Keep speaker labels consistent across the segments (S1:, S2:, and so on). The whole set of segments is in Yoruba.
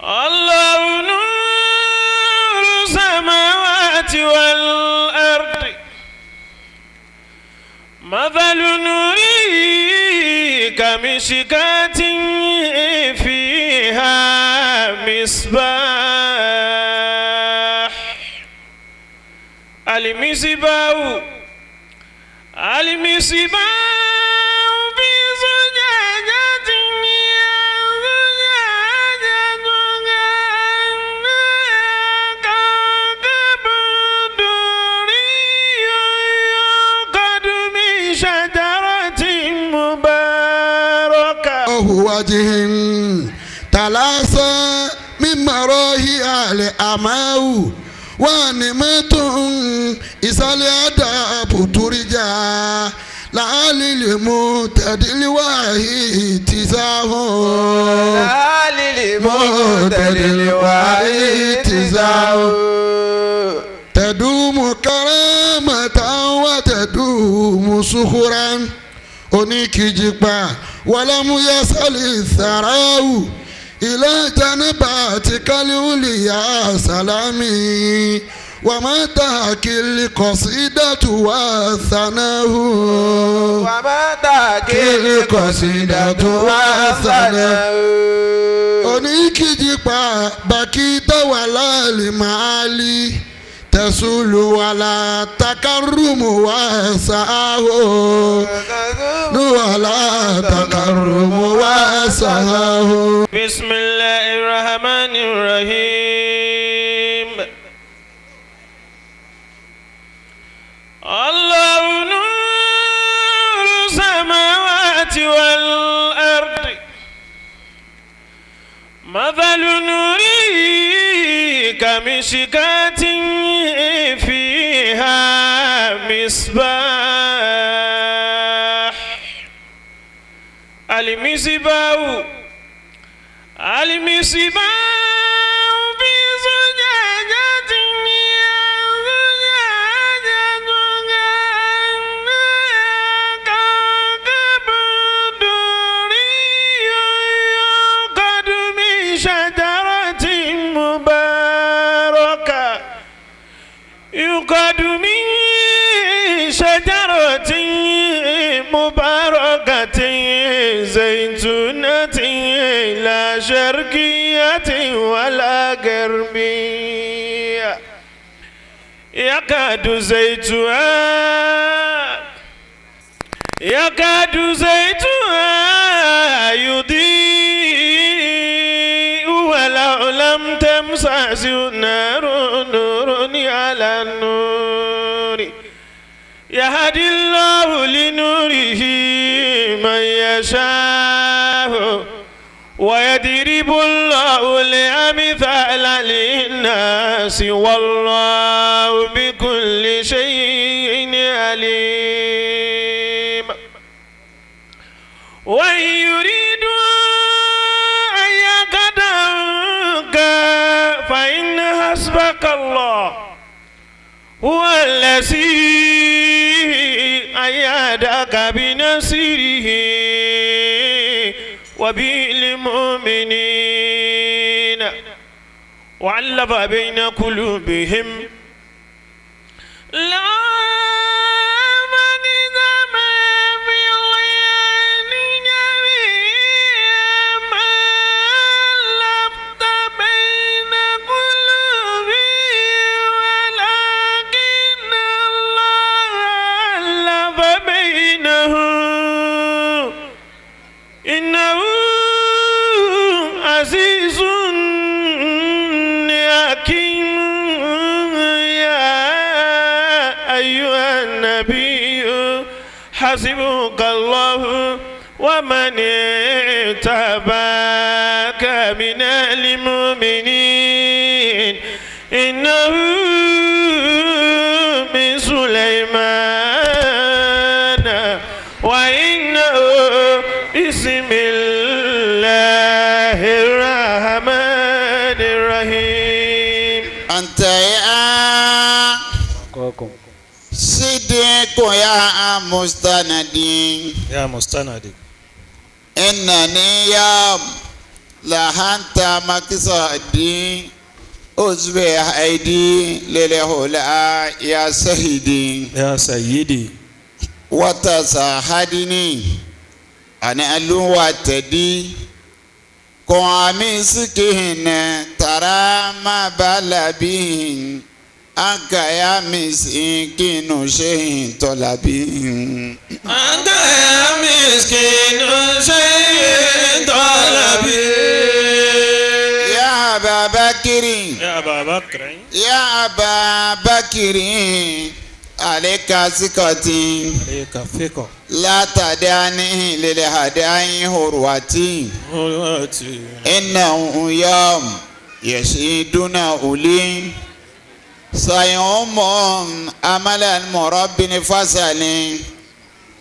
S1: الله نور السماوات والأرض مثل نوره كمشكاة فيها مصباح المصباح في زجاجة زجاجة كأنها كوكب دري يوقد من شجرة مباركة
S2: وجه تلاسى من مراه الأماو ونمت إسال أداب ترجع لعل المعتدل واهي تزاه
S3: لعل المعتدل واهي تزاه
S2: تدوم كرامة وتدوم سخرا oníkìjìpá wàlámù yasali sàráwù ilé janiba ti kálíwìlì yá sàlámì wàmátà kìlì kọ̀sídàtù wà sànáhù.
S3: wàmátà kìlì kọ̀sídàtù wà sànáhù.
S2: Oníkìjìpá bàkítà wà láàlì màálì tẹ̀sùlù wàlà takarùmù wà sàáhù. Wàlà takarùmù wà sàáhù.
S1: بسم الله الرحمن الرحيم الله نور السماوات والأرض مثل نوره كمشكاة فيها مصباح المصباح في زجاجة زجاجة كأنها كوكب دري يوقد من شجرة مباركة يوقد من شجرة مباركة زيتونة لا شرقية ولا غربية يكاد زيتها يضيء ولو لم تمسسه نار نور على النور يهدي الله لنوره من يشاء ويضرب الله الأمثال للناس والله بكل شيء عليم. وإن يريدوا أن يخدعوك فإن حسبك الله هو الذي أيدك بنصره وبالمؤمنين وألف بين قلوبهم لا من ما في العين جميع ما ألفت بين قلوبهم ولكن الله ألف بينهم إنه عزيز حكيم. يا أيها النبي حسبك الله ومن اتبعك من المؤمنين إنه من سليمان وإنه بسم الله الرحمن الرحيم.
S4: أنت يا صديق يا مستندي
S5: يا مستندي
S4: إنني يا لهانت مقصدي أصبح أيدي للهلا يا سيدي
S1: يا سيدي
S4: وتساهدني أنا الوتدي قوامي سكين ترى ما بلبين أنك يا مسكين شيء طلبين
S1: أنت يا مسكين شيء طلبين
S4: يا أبا بكر
S1: يا أبا بكر
S4: يا أبا بكر عليك ثقتي
S1: عليك ثقة
S4: لا تدعني للهداي هروتي إنه يوم يشهدون أولي سيوم أمل المرب فصل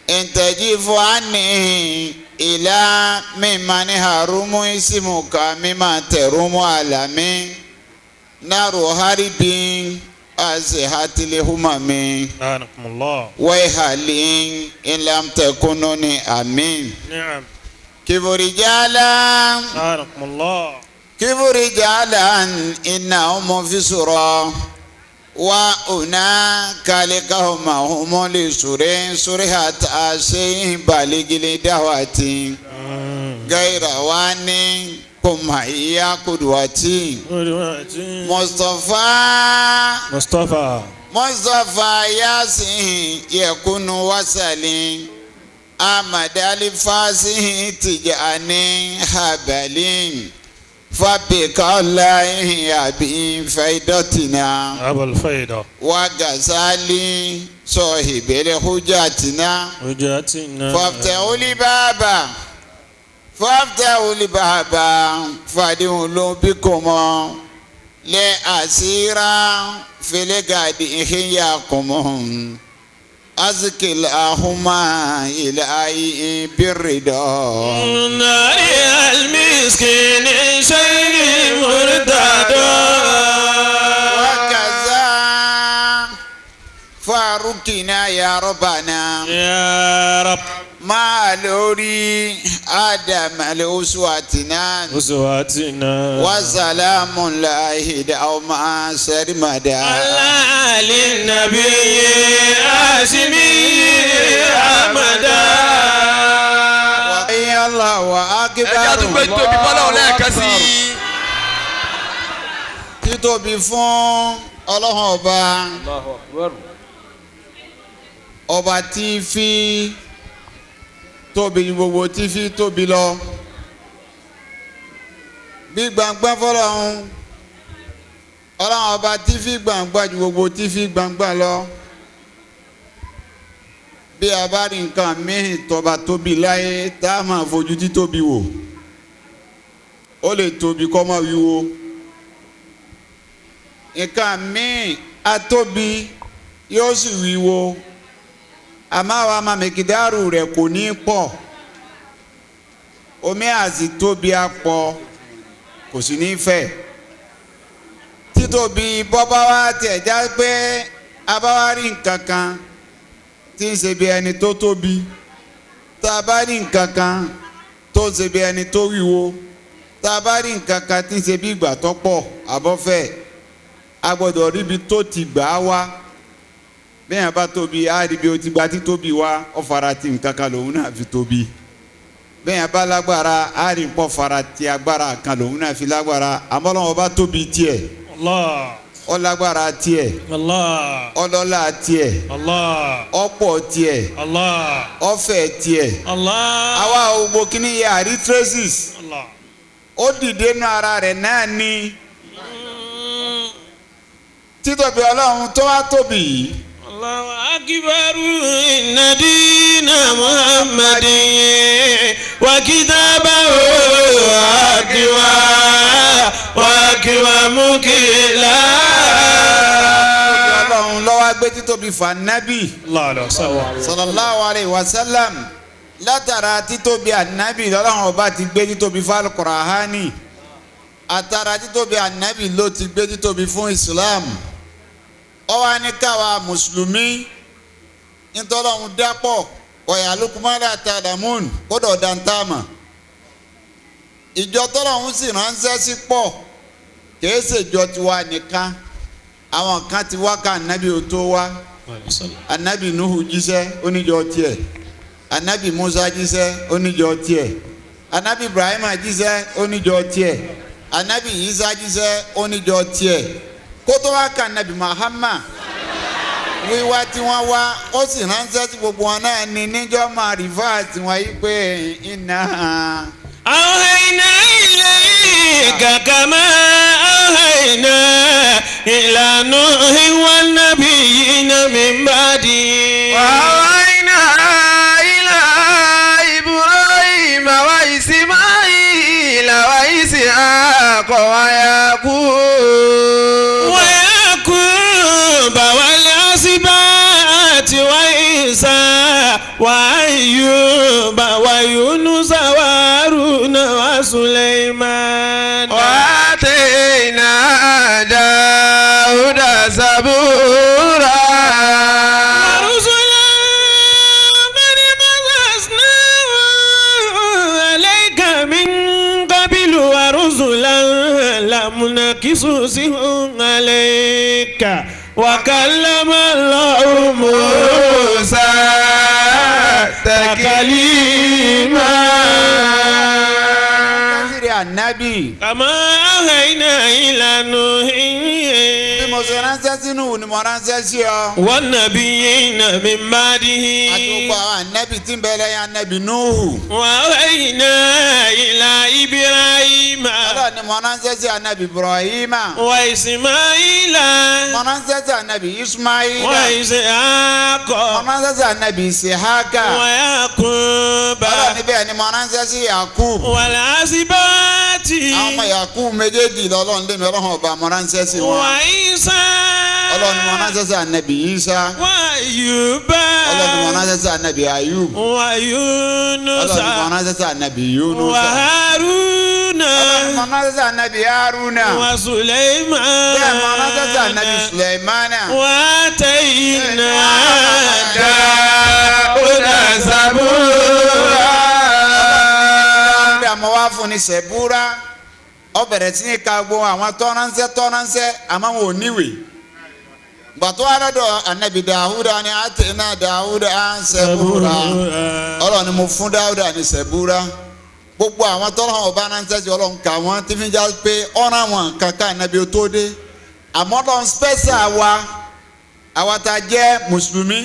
S4: إن تجف عني إلى ممن هرم اسمك مما ترم عالمي نار هربي أزهت لهمم
S1: لعنكم الله
S4: ويهلي إن لم تكونوني أمين
S1: نعم
S4: كيف رجالا
S1: لعنكم الله
S4: كيف رجالا إنهم في سورة وأنا كالكهم هم لسورين سورة أسين بالغ لدعوتي غير واني كم هي قدوتي مصطفى
S1: مصطفى
S4: مصطفى ياسين يكون وسلي أحمد الفاسي تجاني هبلين فبك الله أبي فائدتنا
S1: أبو الفائدة
S4: وغزالي صاحب الحجتنا
S1: حجتنا
S4: فافتحوا لي بابا فافتحوا لي بابا فادخلوا بكم لأسيرا في الغد إحياكم أزكي اللهم إلهي بالرضا
S1: نار المسكين شيء مرتد
S4: وكذا فارقنا يا ربنا
S1: يا رب
S4: ما لوري آدم لأسواتنا
S1: أسواتنا
S4: وسلام الله دوما سرمدا
S1: على للنبي هاشمي أحمدا
S4: وحي الله
S3: ẹ jẹ́ àtúgbò
S4: أكبر
S3: tóbi fọlọ́run lẹ́ẹ̀kan sí i.
S4: títóbi fún Ọlọ́run ọba ọba tí fi tóbi gbogbo tí fi tóbi lọ bí gbangba fọlọ́run Ọlọ́run ọba tí fi gbangba ju gbogbo tí fi gbangba lọ bí a bá rí nǹkan míì tọba tóbi láyé tá a máa fojú títóbi wò ó lè tóbi kọ́ máa wíwo nǹkan míì a tóbi yóò sì wíwo àmọ́ àwa màmìkìdárù rẹ̀ kò ní pọ̀ omi àti tóbi á pọ̀ kò sì ní fẹ̀ títóbi bọ́bá wa tiẹ̀ já pé abáwá rí nǹkan kan tí ń ṣe bí ẹni tó tóbi tá a bá rí nǹkan kan tó ń ṣe bí ẹni tó wíwo tá a bá rí nǹkan kan tí ń ṣe bí ìgbà tó pọ̀ àbọ̀fẹ́ a gbọ́dọ̀ ríbi tó ti gbà á wá bẹ́ẹ̀ bá tóbi á rí bí o ti gba títóbi wá ó fara ti nǹkan kan lòun náà fi tóbi bẹ́ẹ̀ bá lágbára á rí pọ̀ fara ti agbára kan lòun náà fi lágbára àmọ́ Ọlọ́run bá tóbi tiẹ̀
S1: Allah
S4: ó lágbára tiẹ̀
S1: Allah
S4: ọlọ́lá tiẹ̀
S1: Allah
S4: ọ̀pọ̀ tiẹ̀
S1: Allah
S4: ọ̀fẹ́ tiẹ̀
S1: Allah
S4: àwa ògbó kínní yẹ àrí traces
S1: Allah
S4: ó dìde nù ara rẹ̀ náà ni títóbi Ọlọ́run tó wá tóbi yìí.
S1: Allahu akbar inna dina Muhammadin wa kitabahu akiwa wa akiwa mukila.
S4: Ọlọ́run ló wá gbé títóbi fún Ànábì sallallahu alayhi wa sallam látara títóbi Ànábì lọ́lọ́run ọba ti gbé títóbi fún Al-Qur'ani àtara títóbi Ànábì ló ti gbé títóbi fún Islam. Ó wá ní káwa mùsùlùmí ntọ́lọ́hún dápọ̀ ọ̀yà lukumada tadamun kódò dantama Ìjọ tọ́lọ́hún sì ránṣẹ́ sí pọ̀, kìí ṣèjọ tiwa nìkan. Àwọn kan ti wá ká ànábì ò tó wá. Ànábì Nuhu jíṣẹ́ oníjọ tiẹ̀, ànábì Musa jíṣẹ́ oníjọ tiẹ̀, ànábì Ibrahima jíṣẹ́ oníjọ tiẹ̀, ànábì Isa jíṣẹ́ oníjọ tiẹ̀, kótó wá ká ànábì Muhammad wíwá tí wọ́n wá, ó sì ránṣẹ́ sí gbogbo wọn náà ní níjọ́ máa rìfáàsì wọn yí pé iná.
S1: أوحينا إليك كما أوحينا إلى نوح والنبيين من بعده.
S3: وأوحينا إلى إبراهيم وإسماعيل وإسحاق
S1: ويعقوب والأسباط وعيسى وأيوب ويونس وهارون وسليمان
S3: وآتينا داود زبورا.
S1: ورسلا قد قصصناهم عليك من قبل ورسلا لم نقصصهم عليك وكلم الله موسى تكليما.
S4: Kásìrì ànábì.
S1: كما أوحينا إلى نوح
S4: Bí mo ṣe ránṣẹ́ sínú ni mo ránṣẹ́ sí ọ.
S1: والنبيين من بعده.
S4: Àti gbogbo àwọn ànábì tí ń bẹ lẹ́yìn ànábì Nuhu.
S1: وأوحينا إلى إبراهيم
S4: Ọlọ́run ni mo ránṣẹ́ sí ànábì Ibrahima.
S1: وإسماعيل
S4: Mo ránṣẹ́ sí ànábì Ismaila.
S1: وإسحاق
S4: Mo ránṣẹ́ sí ànábì Isihaka.
S1: ويعقوب
S4: Ọlọ́run ni bẹ́ẹ̀ ni mo ránṣẹ́ sí Yakub.
S1: والأسباط
S4: Àwọn ọmọ Yakub méjèèjì lọ́lọ́run lé mi ọlọ́run ọba mo ránṣẹ́ sí wọn.
S1: وعيسى
S4: Ọlọ́run ni mo ránṣẹ́ sí ànábì Isa.
S1: وأيوب
S4: Ọlọ́run ni mo ránṣẹ́ sí ànábì Ayub.
S1: ويونس
S4: Ọlọ́run ni mo ránṣẹ́ sí ànábì Yunusa.
S1: وهارون
S4: Ọlọ́run ni mo ránṣẹ́ sí ànábì Haruna.
S1: وسليمان
S4: Bẹ́ẹ̀ mo ránṣẹ́ sí ànábì Sulaimana.
S1: وآتينا
S3: داود زبورا.
S4: Bí àmọ́ wá fún ni sẹ̀búrà, ó bẹ̀rẹ̀ sí ní ka gbogbo àwọn tọ́ránṣẹ́ tọ́ránṣẹ́ àmọ́ wọn ò níwèé. Gbàtọ́ alọ́dọ̀ ànábì Dàhúdà ni àtẹ̀nà Dàhúdà à ń sẹ̀búrà. Ọlọ́run ni mo fún Dáhúdà ní sẹ̀búrà. Gbogbo àwọn tọ́lọ́run ọba ránṣẹ́ sí Ọlọ́run kà wọ́n tí fi ń já pé ọ̀ràn àwọn kankan ànábì tó dé. Àmọ́ lọ́n spẹ́sà wa, àwa tá a jẹ́ mùsùlùmí,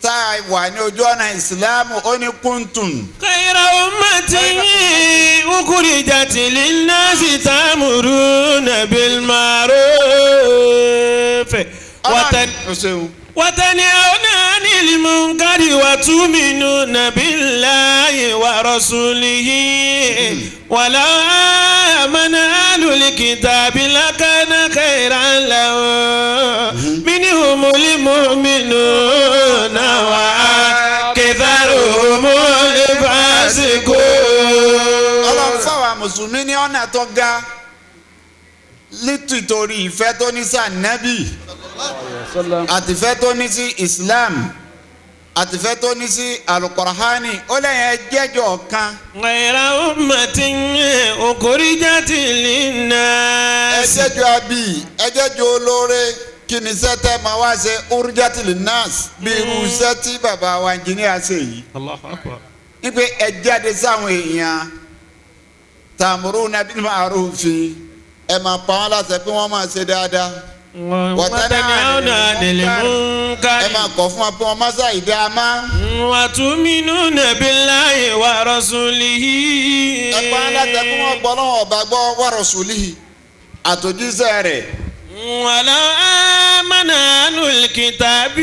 S4: tá a wà ní ojú ọ̀nà ìsìlámù, ó ní kúntùn.
S1: خير أمة أخرجت للناس تأمرون بالمعروف
S4: O ṣeun.
S1: وتنهون عن المنكر وتؤمنون بالله ورسوله ولو آمن أهل الكتاب لكان خيرا لهم منهم المؤمنون وأكثرهم الفاسقون.
S4: Ọlọ́run fáwa mùsùlùmí ní ọ̀nà tó ga nítorí ìfẹ́ tó ní sí ànábì, àtìfẹ́ tó ní sí Islam, àtìfẹ́ tó ní sí alukurahani, ó lẹ́yìn ẹjẹ́jọ́ kan.
S1: غير أمة أخرجت للناس.
S4: Ẹjẹ́jọ́ abì, ẹjẹ́jọ́ olóore, kí ni sẹ́tẹ́ máa wá ṣe urjatili nas bí irú iṣẹ́ tí bàbá wa ẹnjìníà ṣe yìí.
S1: Allahu Akbar.
S4: Wípé ẹ jáde sáwọn èèyàn, ta'muruna bil ma'rufi, ẹ máa pa wọn láṣẹ pé wọ́n máa ṣe dáadáa.
S1: وتنهون عن المنكر
S4: Ẹ máa kọ̀ fún wọn pé wọ́n má ṣàì dáa má.
S1: وتؤمنون بالله ورسوله.
S4: Ẹ pa wọn láṣẹ pé wọ́n gbọ́ lọ́wọ́ ọba gbọ́ wa rasulihi àtòjíṣẹ́ rẹ̀.
S1: ولو آمن أهل الكتاب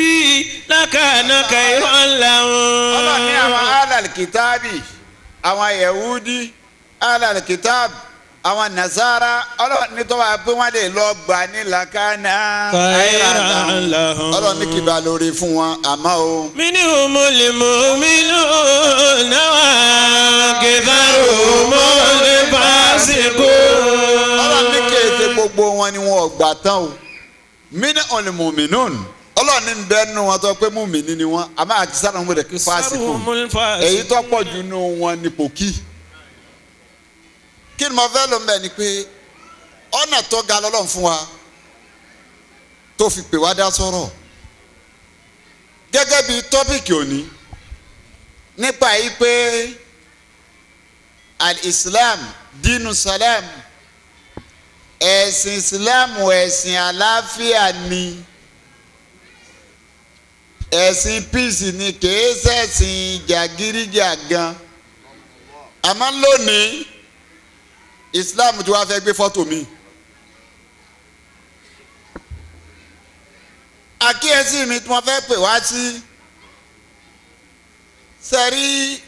S1: لكان خيرا لهم.
S4: Ọlọ́run ní àwọn alal kitabi, àwọn yahudi, alal kitab, àwọn nasara, Ọlọ́run ní tó wà pé wọ́n lè lọ gbà ní làkàna
S1: خيرا لهم.
S4: Ọlọ́run ní kìbá lórí fún wọn àmọ́ o.
S1: منهم المؤمنون وأكثرهم الفاسقون.
S4: Ọlọ́run ní kéde gbogbo wọn ni wọn ò gbà tán o. Mí ní ọ̀nìmọ̀mìnún, Ọlọ́run ní bẹ́ẹ̀ nù wọn tó pé mùmíní ni wọn àmọ́ àti sára wọn rẹ̀ fásikù.
S1: أكثرهم الفاسقون.
S4: Èyí tó pọ̀ jù nù wọn ni pòkì. Kí ni mo fẹ́ lò ń bẹ̀ ni pé ọ̀nà tó ga lọ́lọ́run fún wa tó fi pè wá dá sọ̀rọ̀ gẹ́gẹ́ bí tọ́pìkì òní nípa yìí pé al-Islam dínú salam, ẹ̀sìn Islam ẹ̀sìn àlàáfíà ni, ẹ̀sìn peace ni, kìí ṣẹ̀sìn jàgídíjàgan. Àmọ́ lónìí Islam tí wàá fẹ́ gbé fọ́tò mi. Àkíyèsí mi tí wọ́n fẹ́ pè wá sí, sẹ́rí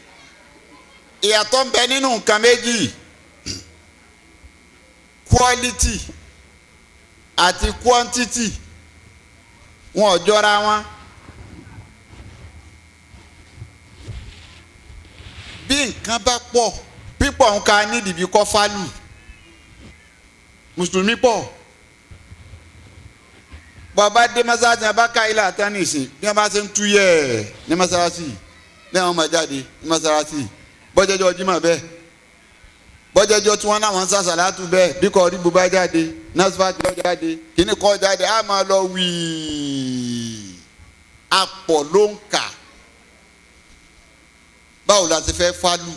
S4: ìyàtọ̀ ń bẹ nínú nǹkan méjì, quality àti quantity, wọn ò jọra wọn. Bí nǹkan bá pọ̀, pípọ̀ nǹkan nídìí bí kọ́ fálù, mùsùlùmí pọ̀. Bàbá dé mọ́sálásí ní abáká ilé àtẹnìsìn, bí wọ́n bá ṣe ń tú yẹ̀ ní mọ́sálásí ní àwọn máa jáde ní mọ́sálásí, bọ́jẹ́jọ́ Jímọ̀ bẹ́ẹ̀, bọ́jẹ́jọ́ tí wọ́n náà ń sàṣàlátù bẹ́ẹ̀, bí kò rí bùbá jáde, nọ́sífàtì lọ jáde, kíní kọ́ jáde, á máa lọ wíì, apọ̀ ló ń kà. Báwo la ti fẹ́ fálù?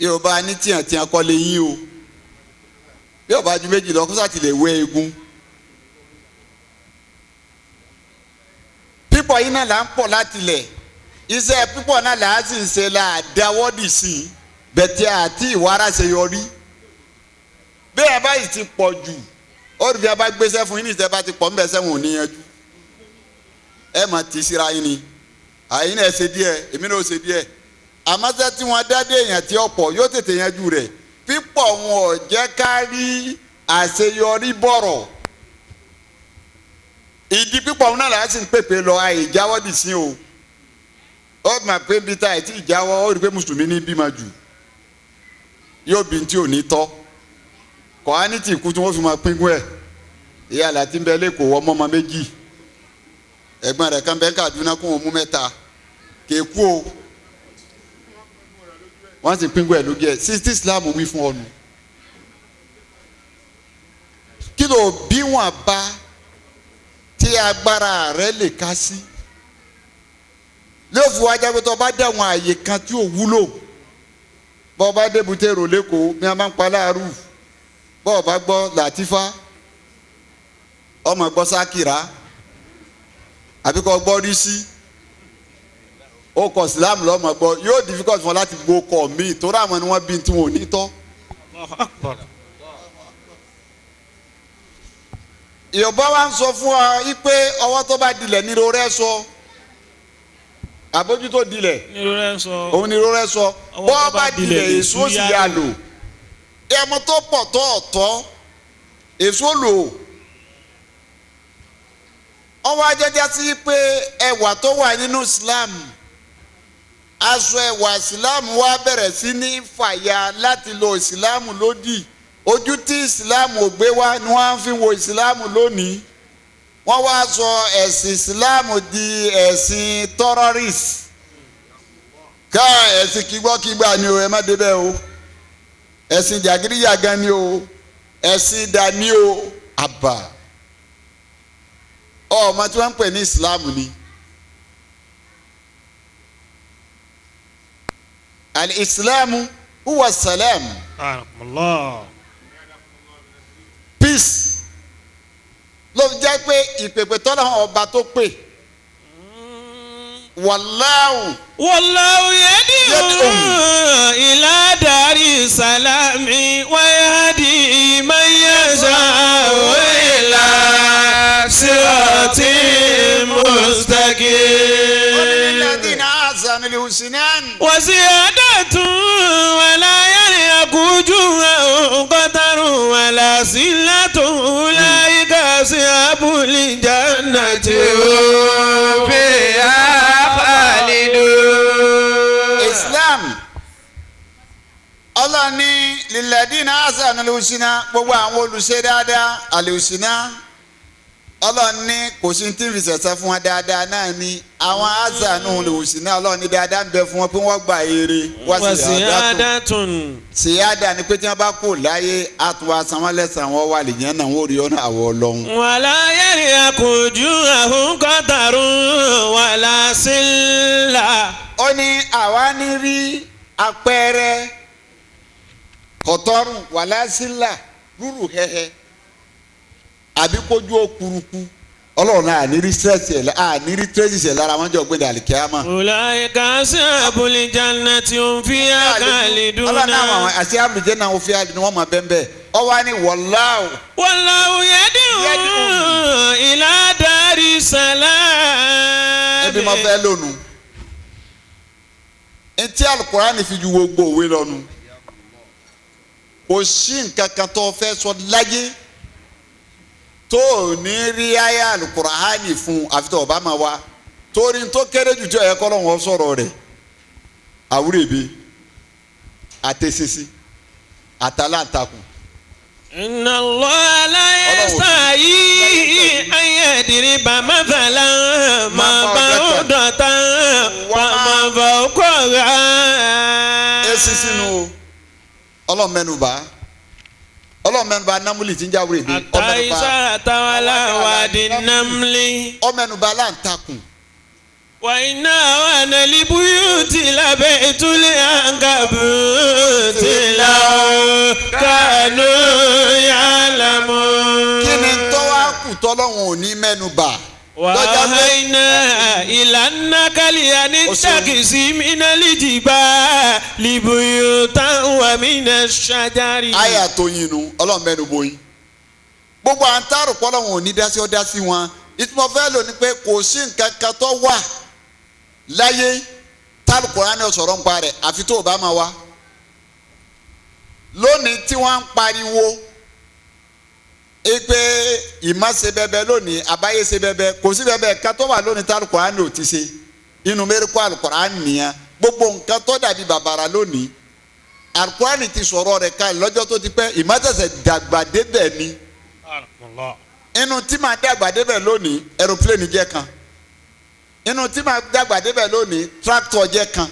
S4: Yorùbá ní tíyàntíyàn kọ́ lè yín o, bí ọba ju méjì lọ kó sàtì lè wé egun. Pípọ̀ yìí náà là ń pọ̀ láti lẹ̀, iṣẹ́ pípọ̀ náà là á sì ń ṣe là á dáwọ́dì sí i, bẹ̀tẹ̀ àti ìwárà ṣe yọrí. Bẹ́ẹ̀ báyìí ti pọ̀ jù, ó rí bí a bá gbéṣẹ́ fún yín ní ìṣẹ́ bá ti pọ̀ ńbẹ̀ sẹ́wọ̀n ò níyanjú. Ẹ mà ti síra yín ni, àyín náà ṣe díẹ̀, èmi náà ṣe díẹ̀. Àmọ́sẹ́ tí wọ́n dá dé èèyàn tí ọ̀pọ̀ yóò tètè yanjú rẹ̀. Pípọ̀ wọn ò jẹ́ ká rí àṣeyọrí bọ̀rọ̀. Ìdí pípọ̀ wọn náà là á sì ń pèpè lọ, àìjáwọ́ dì sí o. Ó mà pé bí ta àìtí ìjáwọ́, ó rí pé mùsùlùmí ní bímọ jù, yóò bí tí ò ní tọ́. Kọ́hánì tí ikú tí wọ́n fi máa pínkún ẹ̀. Ìyá àlàtí ń bẹ lẹ́kọ̀ọ́ ọmọ ọmọ méjì, ẹ̀gbọ́n rẹ̀ kan bẹ́ẹ̀ Kàdúná kó wọn mú mẹ́ta kéku o, wọ́n sì pínkún ẹ̀ lójú ẹ̀. Sixty Islam wí fún ọ̀nù kí ló bí wọn bá tí agbára rẹ̀ lè ká sí lóò fi wájà pé tó bá dé àwọn àyè kan tí ò wúlò, bọ́ bá débùté rò lẹ́kọ̀ọ́ bí wọ́n bá ń pa láàrú, bọ́ bá gbọ́ Làtífá, ọmọ gbọ́ Sákìrá, àbí kò gbọ́ rí sí, ó kọ Islam lọ́mọ gbọ́, yóò difficult fún ọ láti gbó kọ míì torí àwọn ni wọ́n bí tí wọn ò ní tọ́. Yorùbá wa ń sọ fún ọ pé ọwọ́ tó bá dilẹ̀ ní rorẹ́ sọ, àbójútó dilẹ̀ òun ní rorẹ́ sọ, bọ́ bá dilẹ̀ èso sì yà lò, ẹmu tó pọ̀ tó ọ̀tọ̀ èso lò. Ọwọ́ ajẹ́jẹ́ sí pé ẹwà tó wà nínú Islam, aṣọ ẹwà Islam wá bẹ̀rẹ̀ sí ní fàya láti lo Islam lódì. Ojú tí Islam ò gbé wá ni wọ́n fi wo Islam lónìí. Wọ́n wá sọ ẹ̀sìn Islam di ẹ̀sìn terrorist. Ká ẹ̀sìn kígbọ́kígbà ni o, ẹ má débẹ̀ o, ẹ̀sìn jàgídíjàgan ni o, ẹ̀sìn dání o, àbà. Ọmọ tí wọ́n ń pè ní Islam ni al-Islamu huwa salam, peace. Ló fi jẹ́ pé ìpèpè tọ́lá ọba tó pè, wàláhù
S1: wàláhù yad'u ila dari salami wa yahdi man yasha'u ila siratin mustaqim. Wa ziyadatun wa la yarhaqu wujuhahum qatarun wa la zillatun ulaika ashabul jannati hum fiha khalidun.
S4: Islam ọlọ́ni lilladina ahsanul husna, gbogbo àwọn olùṣe dáadáa, àlùsínà Ọlọ́run ní kò sí tí ń fi sẹ̀sẹ̀ fún wọn dáadáa náà ni àwọn azanu lòsì náà Ọlọ́run ní dáadáa ń bẹ fún wọn pé wọ́n gba èrè wá
S1: وزيادة
S4: síyáda ni pé tí wọ́n bá kú láyé àtúwà san wọ́n lẹ́sàn-án wọ́n wà lìyẹn náà wọ́n rí ọ̀nà àwọ̀ Ọlọ́run.
S1: ولا يرهق وجوههم قتر ولا ذلة
S4: Ó ní àwa ní rí àpẹẹrẹ kọ̀tọ́rùn wàlásílà rúrù hẹ́hẹ́ àbí kójú òkúrukú Ọlọ́run náà àní rí stress ẹ̀ àní rí traces ẹ̀ lára wọn jọ gbé dàlí kíámà.
S1: أولئك أصحاب الجنة هم فيها خالدون
S4: Ọlọ́run náà àwọn àti àbùjẹ́ náà wọ́n fi àdùn ní wọ́n máa bẹ́ẹ̀ bẹ́ẹ̀ ọ wá ní wọ́láwò.
S1: والله يدعو إلى دار السلام
S4: Ẹbí máa fẹ́ lónìí. Ntí Alukurani fi ju gbogbo òwe lọ́nu. Kò sí nǹkan kan tó fẹ́ sọ láyé tó o ní rí ayé Alukurani fún àfi tó o bá máa wá. Torí tó kéré jù tí ó yẹ kọ́ lọ́wọ́ sọ̀rọ̀ rẹ̀ àwúrẹ́bí àtẹ̀sísí àtàlàǹtakùn.
S1: إن الله لا يستحيي أن يضرب مثلا ما بعوضة فما فوقها
S4: Esisi nu o Ọlọ́run mẹ́nubà Ọlọ́run mẹ́nubà námúlì tí ń jáwé rèé
S1: حتى إذا تولى وادي النمل
S4: ọmẹnubà láǹtakùn
S1: وإن أوان البيوت لبيت العنكبوت لو كانوا يعلمون
S4: Kí ni tọ́wá kù tọ́lọ́run ò ní mẹ́nubà lọ́jà pé
S1: وأوحينا إلى النخل أن اتخذي من الجبال بيوتا ومن الشجر
S4: àyà tó yin nu Ọlọ́run mẹ́nubò yín gbogbo à ń tàrò pọ́lọ́run ò ní dá sí ọ dá sí wọn ìtumọ̀ fẹ́ lò ní pé kò sí nǹkan kan tó wà láyé tálùkùránì sọ̀rọ̀ ń pa rẹ̀ àfi tó o bá máa wá lónìí tí wọ́n ń pariwo pé ìmọ̀ ṣe bẹbẹ lónìí àbáyé ṣe bẹbẹ kò sí bẹbẹ ká tó wà lónìí tálùkùránì ò ti ṣe inú mẹ́ríkọ́ àlùkùránì nìyẹn gbogbo nǹkan tó dàbí bàbàrà lónìí àlùkùránì ti sọ̀rọ̀ rẹ̀ ká lọ́jọ́ tó ti pẹ́ ìmọ̀ ṣẹ̀ṣẹ̀ dàgbà débẹ̀ ni inú tí màá dàgbà débẹ̀ lónìí aeroplane jẹ́ kan inú tí màá dàgbà débẹ̀ lónìí tractor jẹ́ kan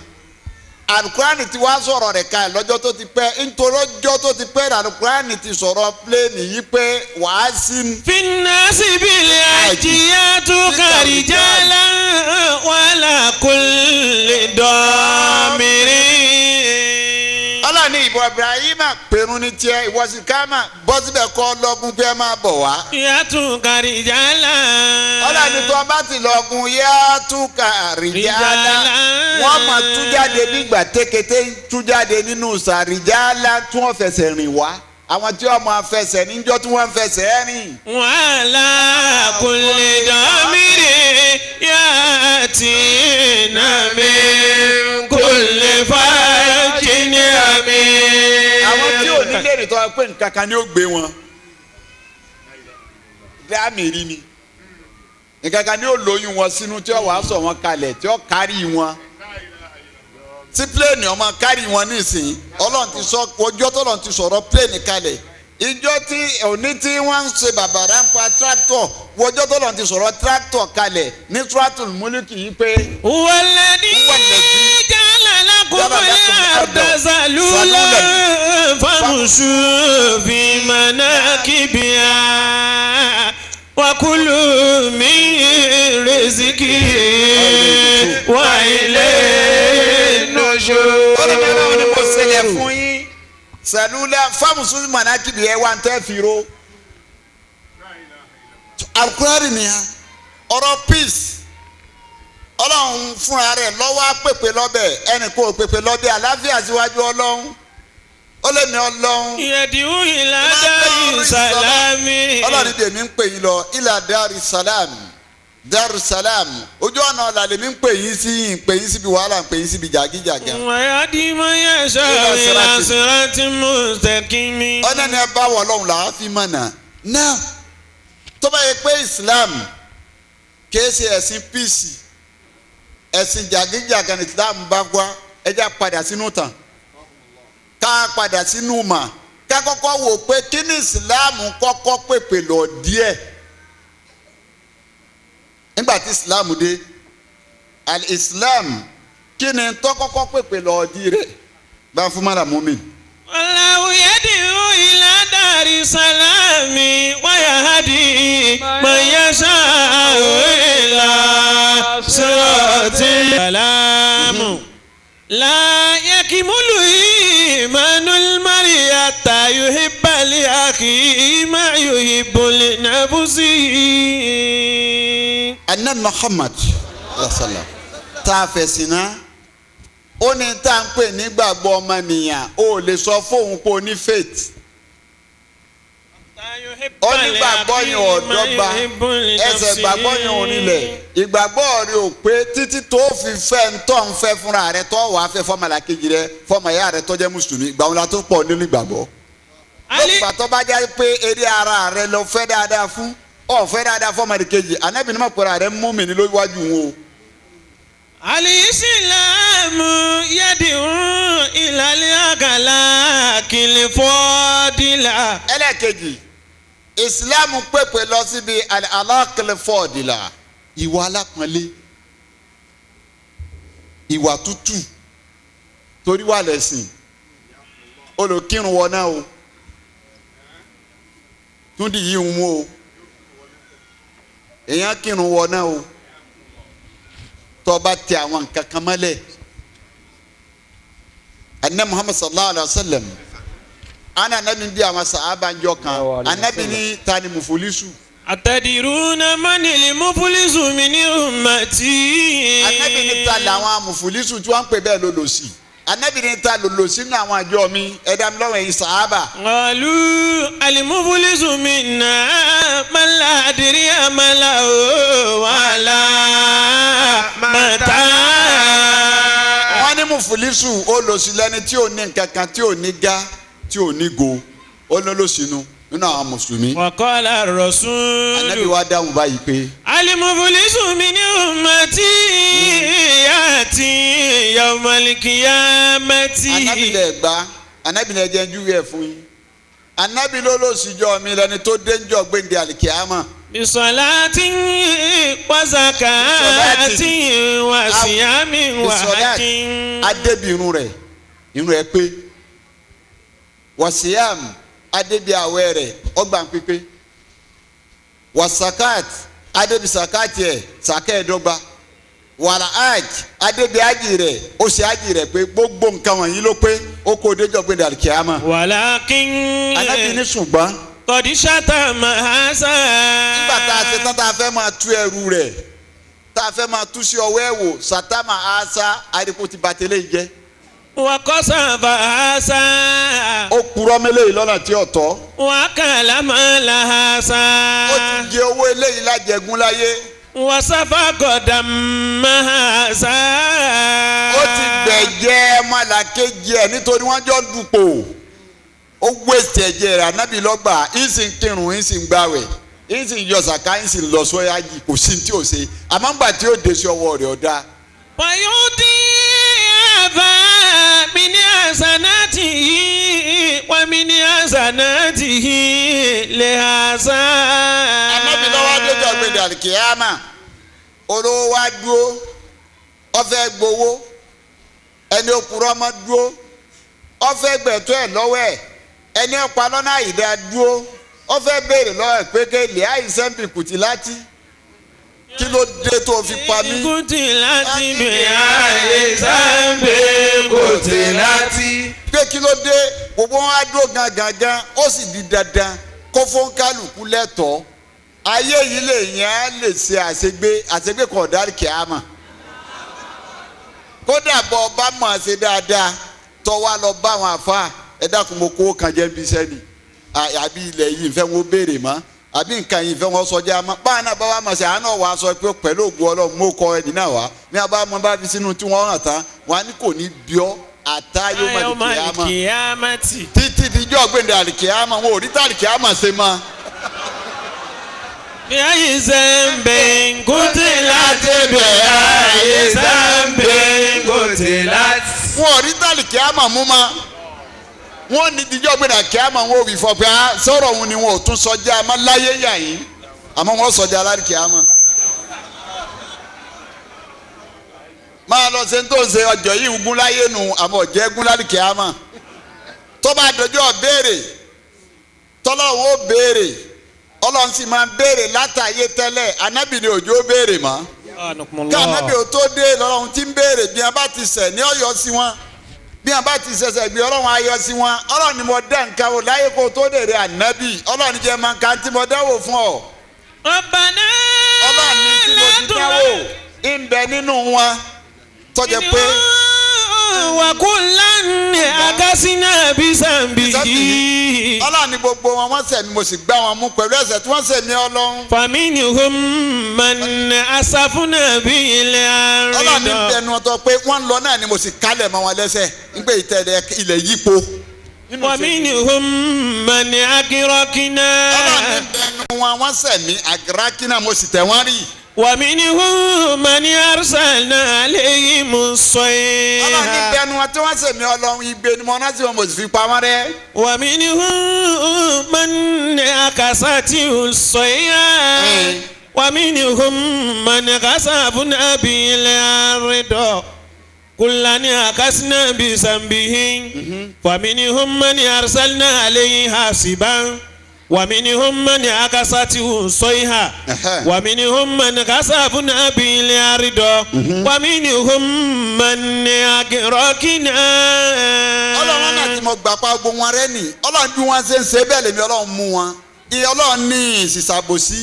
S4: alukurani ti wá sọ̀rọ̀ rẹ̀ ká lọ́jọ́ tó ti pẹ́ nítorí ọjọ́ tó ti pẹ́ alukurani ti sọ̀rọ̀ pléènì yìí pé wàá sí.
S1: في الناس بالحج يأتوك رجالا وعلى كل ضامر
S4: Ọlọ́ni ìbò Ibrahima pẹ̀rù ní tiẹ̀ ìwọ́sí kámà bọ́ síbẹ̀ kọ́ lọ́gùn pé ẹ máa bọ̀ wá.
S1: يأتوك رجالا
S4: Ọlọ́ni tó bá ti lọ́gùn ya'tuka rìjálá wọ́n máa tú jáde nígbà tékété ń tú jáde nínú sàrìjálá tí wọ́n fẹsẹ̀ rìn wá àwọn tí wọ́n máa fẹsẹ̀ níjọ́ tí wọ́n fẹsẹ̀ rìn.
S1: وعلى كل ضامر يأتين من كل فج عميق
S4: Àwọn tí ò ní lè rìn tó wá pé nǹkan kan ni ó gbé wọn dáàmì rí ni nǹkan kan ni ó lóyún wọn sínú tí ó wàá sọ wọn kalẹ̀ tí ó kárí wọn tí pléènì ọmọ kárí wọn nísìnyí Ọlọ́run ti sọ ọjọ́ tọ́lọ́run ti sọ̀rọ̀ pléènì kalẹ̀ ìjọ tí òní tí wọ́n ń ṣe bàbàrà ń pa tractor wọjọ́ tọ́lọ́run ti sọ̀rọ̀ tractor kalẹ̀ ní tratul múlíkì yìí pé
S1: هو الذي
S4: هو الذي
S1: جعل لكم
S4: جعل لكم
S1: الأرض
S4: الأرض
S1: ذلولا
S4: ذلولا
S1: فامشوا في مناكبها وكلوا من رزقه وإليه النشور
S4: Ọlọ́run ní mo ṣẹlẹ̀ fún yín sàlúlà fámùsùn mọ̀nàkìbì ẹ̀ wá ń tẹ́ fi ro alukurari ni ha ọ̀rọ̀ peace Ọlọ́run fúnra rẹ̀ lọ́wọ́ á pèpè lọ́bẹ̀ ẹnì kò pèpè lọ́bẹ̀ àlàáfíà síwájú Ọlọ́run ó lè mi Ọlọ́run
S1: يدعو إلى دار السلام
S4: Ọlọ́run ní èmi ń pè yín lọ ilà dari salam dari salam ojú ọ̀nà ọ̀là lèmi ń pè yín sí ń pè yín síbi wàhálà ń pè yín síbi jàgíjàgan.
S1: ويهدي من يشاء إلى صراط مستقيم
S4: Ọ̀nà ni ẹ bá wọ Ọlọ́run là á fi mọ̀nà náà tó bá yẹ pé Islam kìí ṣe ẹ̀sìn píìsì ẹ̀sìn jàgíjàgan Islam bá wá ẹ já padà sínú tàn ká padà sínú mà ká kọ́kọ́ wò pé kí ni Islam kọ́kọ́ pèpè lọ díẹ̀. Nígbà tí Islam dé, al-Islam kí ni tó kọ́kọ́ pèpè lọ́ọ́ di rẹ̀ bá fún mara mọ́mìn.
S1: Allahu yad'u ila dari salami wa yahdi man yasha'u ila sirati salamu. La yakmulu imanul mar'i hatta yuhibba li akhihi ma yuhibbu li nafsihi.
S4: Annabi Muhammad sallam tá a fẹ̀sìn náà, ó ní tá à ń pè nígbàgbọ́ ọmọnìyàn, ó lè sọ fóun pé ó ní faith, ó nígbàgbọ́ yẹn ò dọ́gba, ẹsẹ̀ ìgbàgbọ́ yẹn ò nílẹ̀, ìgbàgbọ́ rẹ ò pé títí tó fi fẹ́ ń tọ́ ń fẹ́ fúnra rẹ, tó wàá fẹ́ fọmọlàkejì rẹ, fọmọ ìyá rẹ tó jẹ́ mùsùlùmí, ìgbà wọn la tó pọ̀ nínú ìgbàgbọ́. Lọ́pàá tó bá jẹ́ pé eré ara rẹ lọ fẹ́ dáadáa fún, ọ̀ fẹ́ dáadáa fọmọlàkejì, Ànábì ní mọ̀ pé ara rẹ mú mi ní lójúwájú wọn o.
S1: Alìsílámù yad'u ilal akhlaqil fadila.
S4: Ẹlẹ́ẹ̀kejì, ìsìláàmù pèpè lọ síbi al-akhlaqil fadila, ìwà alápọ̀nlé, ìwà tútù, torí wà lẹ́sìn. Olùkírun wọ náà o, túndì yìí ń mú o, èèyàn kírun wọ náà o, tó bá tẹ àwọn nǹkan kan mọ́lẹ̀. Anabi Muhammad sallallahu alaihi wa sallam, ana anabi bí àwọn sàhábà ń jọ kan, anabi ní tani mufulisu.
S1: Atadiruna manil mufulisu min ummati.
S4: Anabi ní ta làwọn mufulisu tí wọ́n ń pè bẹ́ẹ̀ lólòsì. Anabi ní ta lólòsì nínú àwọn àjọ mi, ẹ̀dá mi lọ́wọ́ ẹ̀yin sàhábà.
S1: Qalu al-muflisu minna man la dirhama lahu wala mata.
S4: Wọ́n ní mufulisu olòsì lẹ́ni tí ò ní nǹkan kan, tí ò ní ga, tí ò ní go, ó ní olóṣìnú nínú àwọn mùsùlùmí.
S1: Wa qala ar-rasul.
S4: Anabi wa dáhùn báyìí pé.
S1: Al-muflisu min ummati ya'ti yawmal qiyamati.
S4: Anabi lẹ gba, anabi lẹ jẹ́ njúwe ẹ̀ fún yín. Anabi ló lòsìjọ́ mi lẹni tó dé njọ́ gbẹ̀ndẹ̀ àlìkíyàmá.
S1: Bisolati wa zakati wa siyami wa hajjin.
S4: Adébi irun rẹ̀, irun rẹ̀ pé. Wasiyam, adébi àwẹ̀ rẹ̀, ọgbà ń pípé. Wasakat, adébi sakati ẹ̀, sàkẹ́ ẹ̀ dọ́gba. Wàrà hajj, adébi hajj rẹ̀, ó ṣe hajj rẹ̀ pé gbogbo nǹkan wọ̀nyí ló pé, ó kó déjọ́ gbẹ̀dẹ̀ àlìkíyàmá.
S1: Walakin.
S4: Anabi ní ṣùgbọ́n.
S1: Kọ̀díṣàtà máa sá.
S4: Nígbà tá a ṣe tán, tá a fẹ́ máa tú ẹrù rẹ̀, tá a fẹ́ máa tú sí ọwọ́ ẹ̀ wò, sàtámà á sá, àdìpọ̀ ti bàtẹ́lẹ̀ yìí jẹ́.
S1: Wakọ́sà bá a sá.
S4: Ó purọ́ mẹ́lẹ̀ yìí lọ́nà tí ò tọ́.
S1: Wákàlà máa là á sá.
S4: Ó ti jẹ owó eléyìí lájẹgún láyé.
S1: Wasafa gọ̀dà máa sá.
S4: Ó ti gbẹ̀jẹ̀ ọmọlàkejì ẹ̀ nítorí wọ́n jọ dupò. Ó wéṣì ẹ̀jẹ̀ rẹ̀, Ànábì lọ́gbà, ìsìn kírun, ìsìn gbàwẹ̀, ìsìn yọ sàká, ìsìn lọ sọ́yájì, kò sí tí ò ṣe. Àmọ́ ńgbà tí ó dé sí ọwọ́ rẹ̀ ọ̀dá.
S1: Wàyúdí àbá mi ní àsánátì yìí, wà mí ní àsánátì yìí lè àṣà.
S4: Ànábì lọ́wọ́ adéjọ́ gbèdé àlìkìyámà, olówó wá dúró, ó fẹ́ gbowó, ẹni òkúrọ́ ọmọ dúró, ó fẹ́ gbẹ̀tọ́ ẹ̀ lọ́wọ́ ẹ̀, ẹni ọ̀pá lọ́nà àyídá dúró, ó fẹ́ béèrè lọ́wọ́ ẹ̀ pé kéèlì àìsàn bí kùtì láti, kí ló dé tó fi pa mí.
S1: Kùtì láti bẹ̀ àìsàn bí
S3: kùtì láti.
S4: Pé kí ló dé, gbogbo wọn á dúró gangan, ó sì di dandan kó fún kálukú lẹ́tọ̀ọ́. Ayé yìí lè yẹn á lè ṣe àṣegbé, àṣegbé kan ọ̀dà kìámà. Kódà bọ́ ọba mọ̀ ṣe dáadáa, tọ́ wa lọ bá àwọn àfa, ẹ dákun mo kó kan jẹ́ bí sẹ́ni, àbí ilẹ̀ yìí nfẹ́ wọn béèrè mọ́, àbí nǹkan yìí nfẹ́ wọn sọjá mọ́. Báwọn náà bá wà mọ̀ sí, àánú wa sọ pé pẹ̀lú ògùn Ọlọ́run mo kọ ẹni náà wá ní abá mo bá fi sínú tí wọ́n hàn tán, wọn á ní kò ní bí ọ́ àtá yóò má di kìámà títí dijọ́ gbẹ̀ndẹ̀ àlìkìámà, wọn ò rí tàlìkìámà ṣe mọ́.
S1: Bí ayé sẹ́ńbẹ̀ kùtì láti bẹ̀ ayé sẹ́ńbẹ̀
S3: kùtì láti.
S4: Wọn ò rí tàlìkìámà mú ma, wọn ní dijọ́ gbẹ̀dẹ̀ àlìkìámà, wọn ò wí fọ pé sọ̀rọ̀ òun ni wọn ò tún sọjá àmọ́ láyé yà yín, àmọ́ wọn sọjá alálìkìámà. Máa lọ ṣe ń tó ṣe ọjọ́ yìí ń gún láyé nu àmọ́ ọ̀jẹ́ gún lálẹ́ kíámà. Tó bá dọjọ́ béèrè, tọ́lọ́run ó béèrè, Ọlọ́run sì máa ń béèrè látàyé tẹ́lẹ̀, anábì ni òjò béèrè mọ́. Ká anábì ò tó dé lọ́lọ́run ti ń béèrè bí wọn bá ti ṣẹ̀ ní ọ̀yọ́ sí wọn. Bí wọn bá ti ṣẹ̀ṣẹ̀ gbé Ọlọ́run ayọ̀ sí wọn. Ọlọ́run ni mo dá nǹkan wò láyé kó tó dèrè ànábì. Ọlọ́run jẹ́ máa ń ka tí mo dáwò fún ọ.
S1: Rabbana
S4: Ọlọ́run ní tí mo ti dáwò ń bẹ nínú wọn tọ́jẹ́ pé
S1: wa kullan akasina bisambihi.
S4: Ọlọ́run ní gbogbo wọn wọ́n ṣẹ̀ mí mo sì gbá wọn mú pẹ̀lú ẹ̀ṣẹ̀ tí wọ́n ṣẹ̀ mí Ọlọ́run.
S1: Faminhum man asafuna bil
S4: Ọlọ́run ní
S1: ardi.
S4: bẹnu ọtọ pé wọ́n ń lọ náà ni mo sì kálẹ̀ mọ́ wọn lẹ́sẹ̀ ń pé ìtẹ̀lẹ̀ ilẹ̀ yípo.
S1: Wa minhum man agrakna.
S4: Ọlọ́run ní bẹnu wọn wọ́n ṣẹ̀ mí àgírákínà mo sì tẹ̀ wọ́n rí.
S1: Wa minhum man arsalna alayhim
S4: Ọlọ́run ní
S1: as-sayha.
S4: bẹnu wọn tí wọ́n ṣẹ̀ mí Ọlọ́run igbe ni mo rántí wọn mo sì fi pa wọ́n rẹ́.
S1: Wa minhum man akasatihu as-sayha. Wa minhum man khasafna bil ardi. Kullan akasna bisambihi. Wa minhum man arsalna alayhi hasiban. Wa minhum man akasatihu as-sayha. Wa minhum man khasafna bil ardi. Wa minhum man agrakna.
S4: Ọlọ́run náà tí mo gbà pa gbogbo wọn rẹ́ nì Ọlọ́run bí wọ́n ṣe ń ṣe bẹ́ẹ̀ lèmi Ọlọ́run mú wọn. Ìyẹn Ọlọ́run ní ìṣìṣàbòsí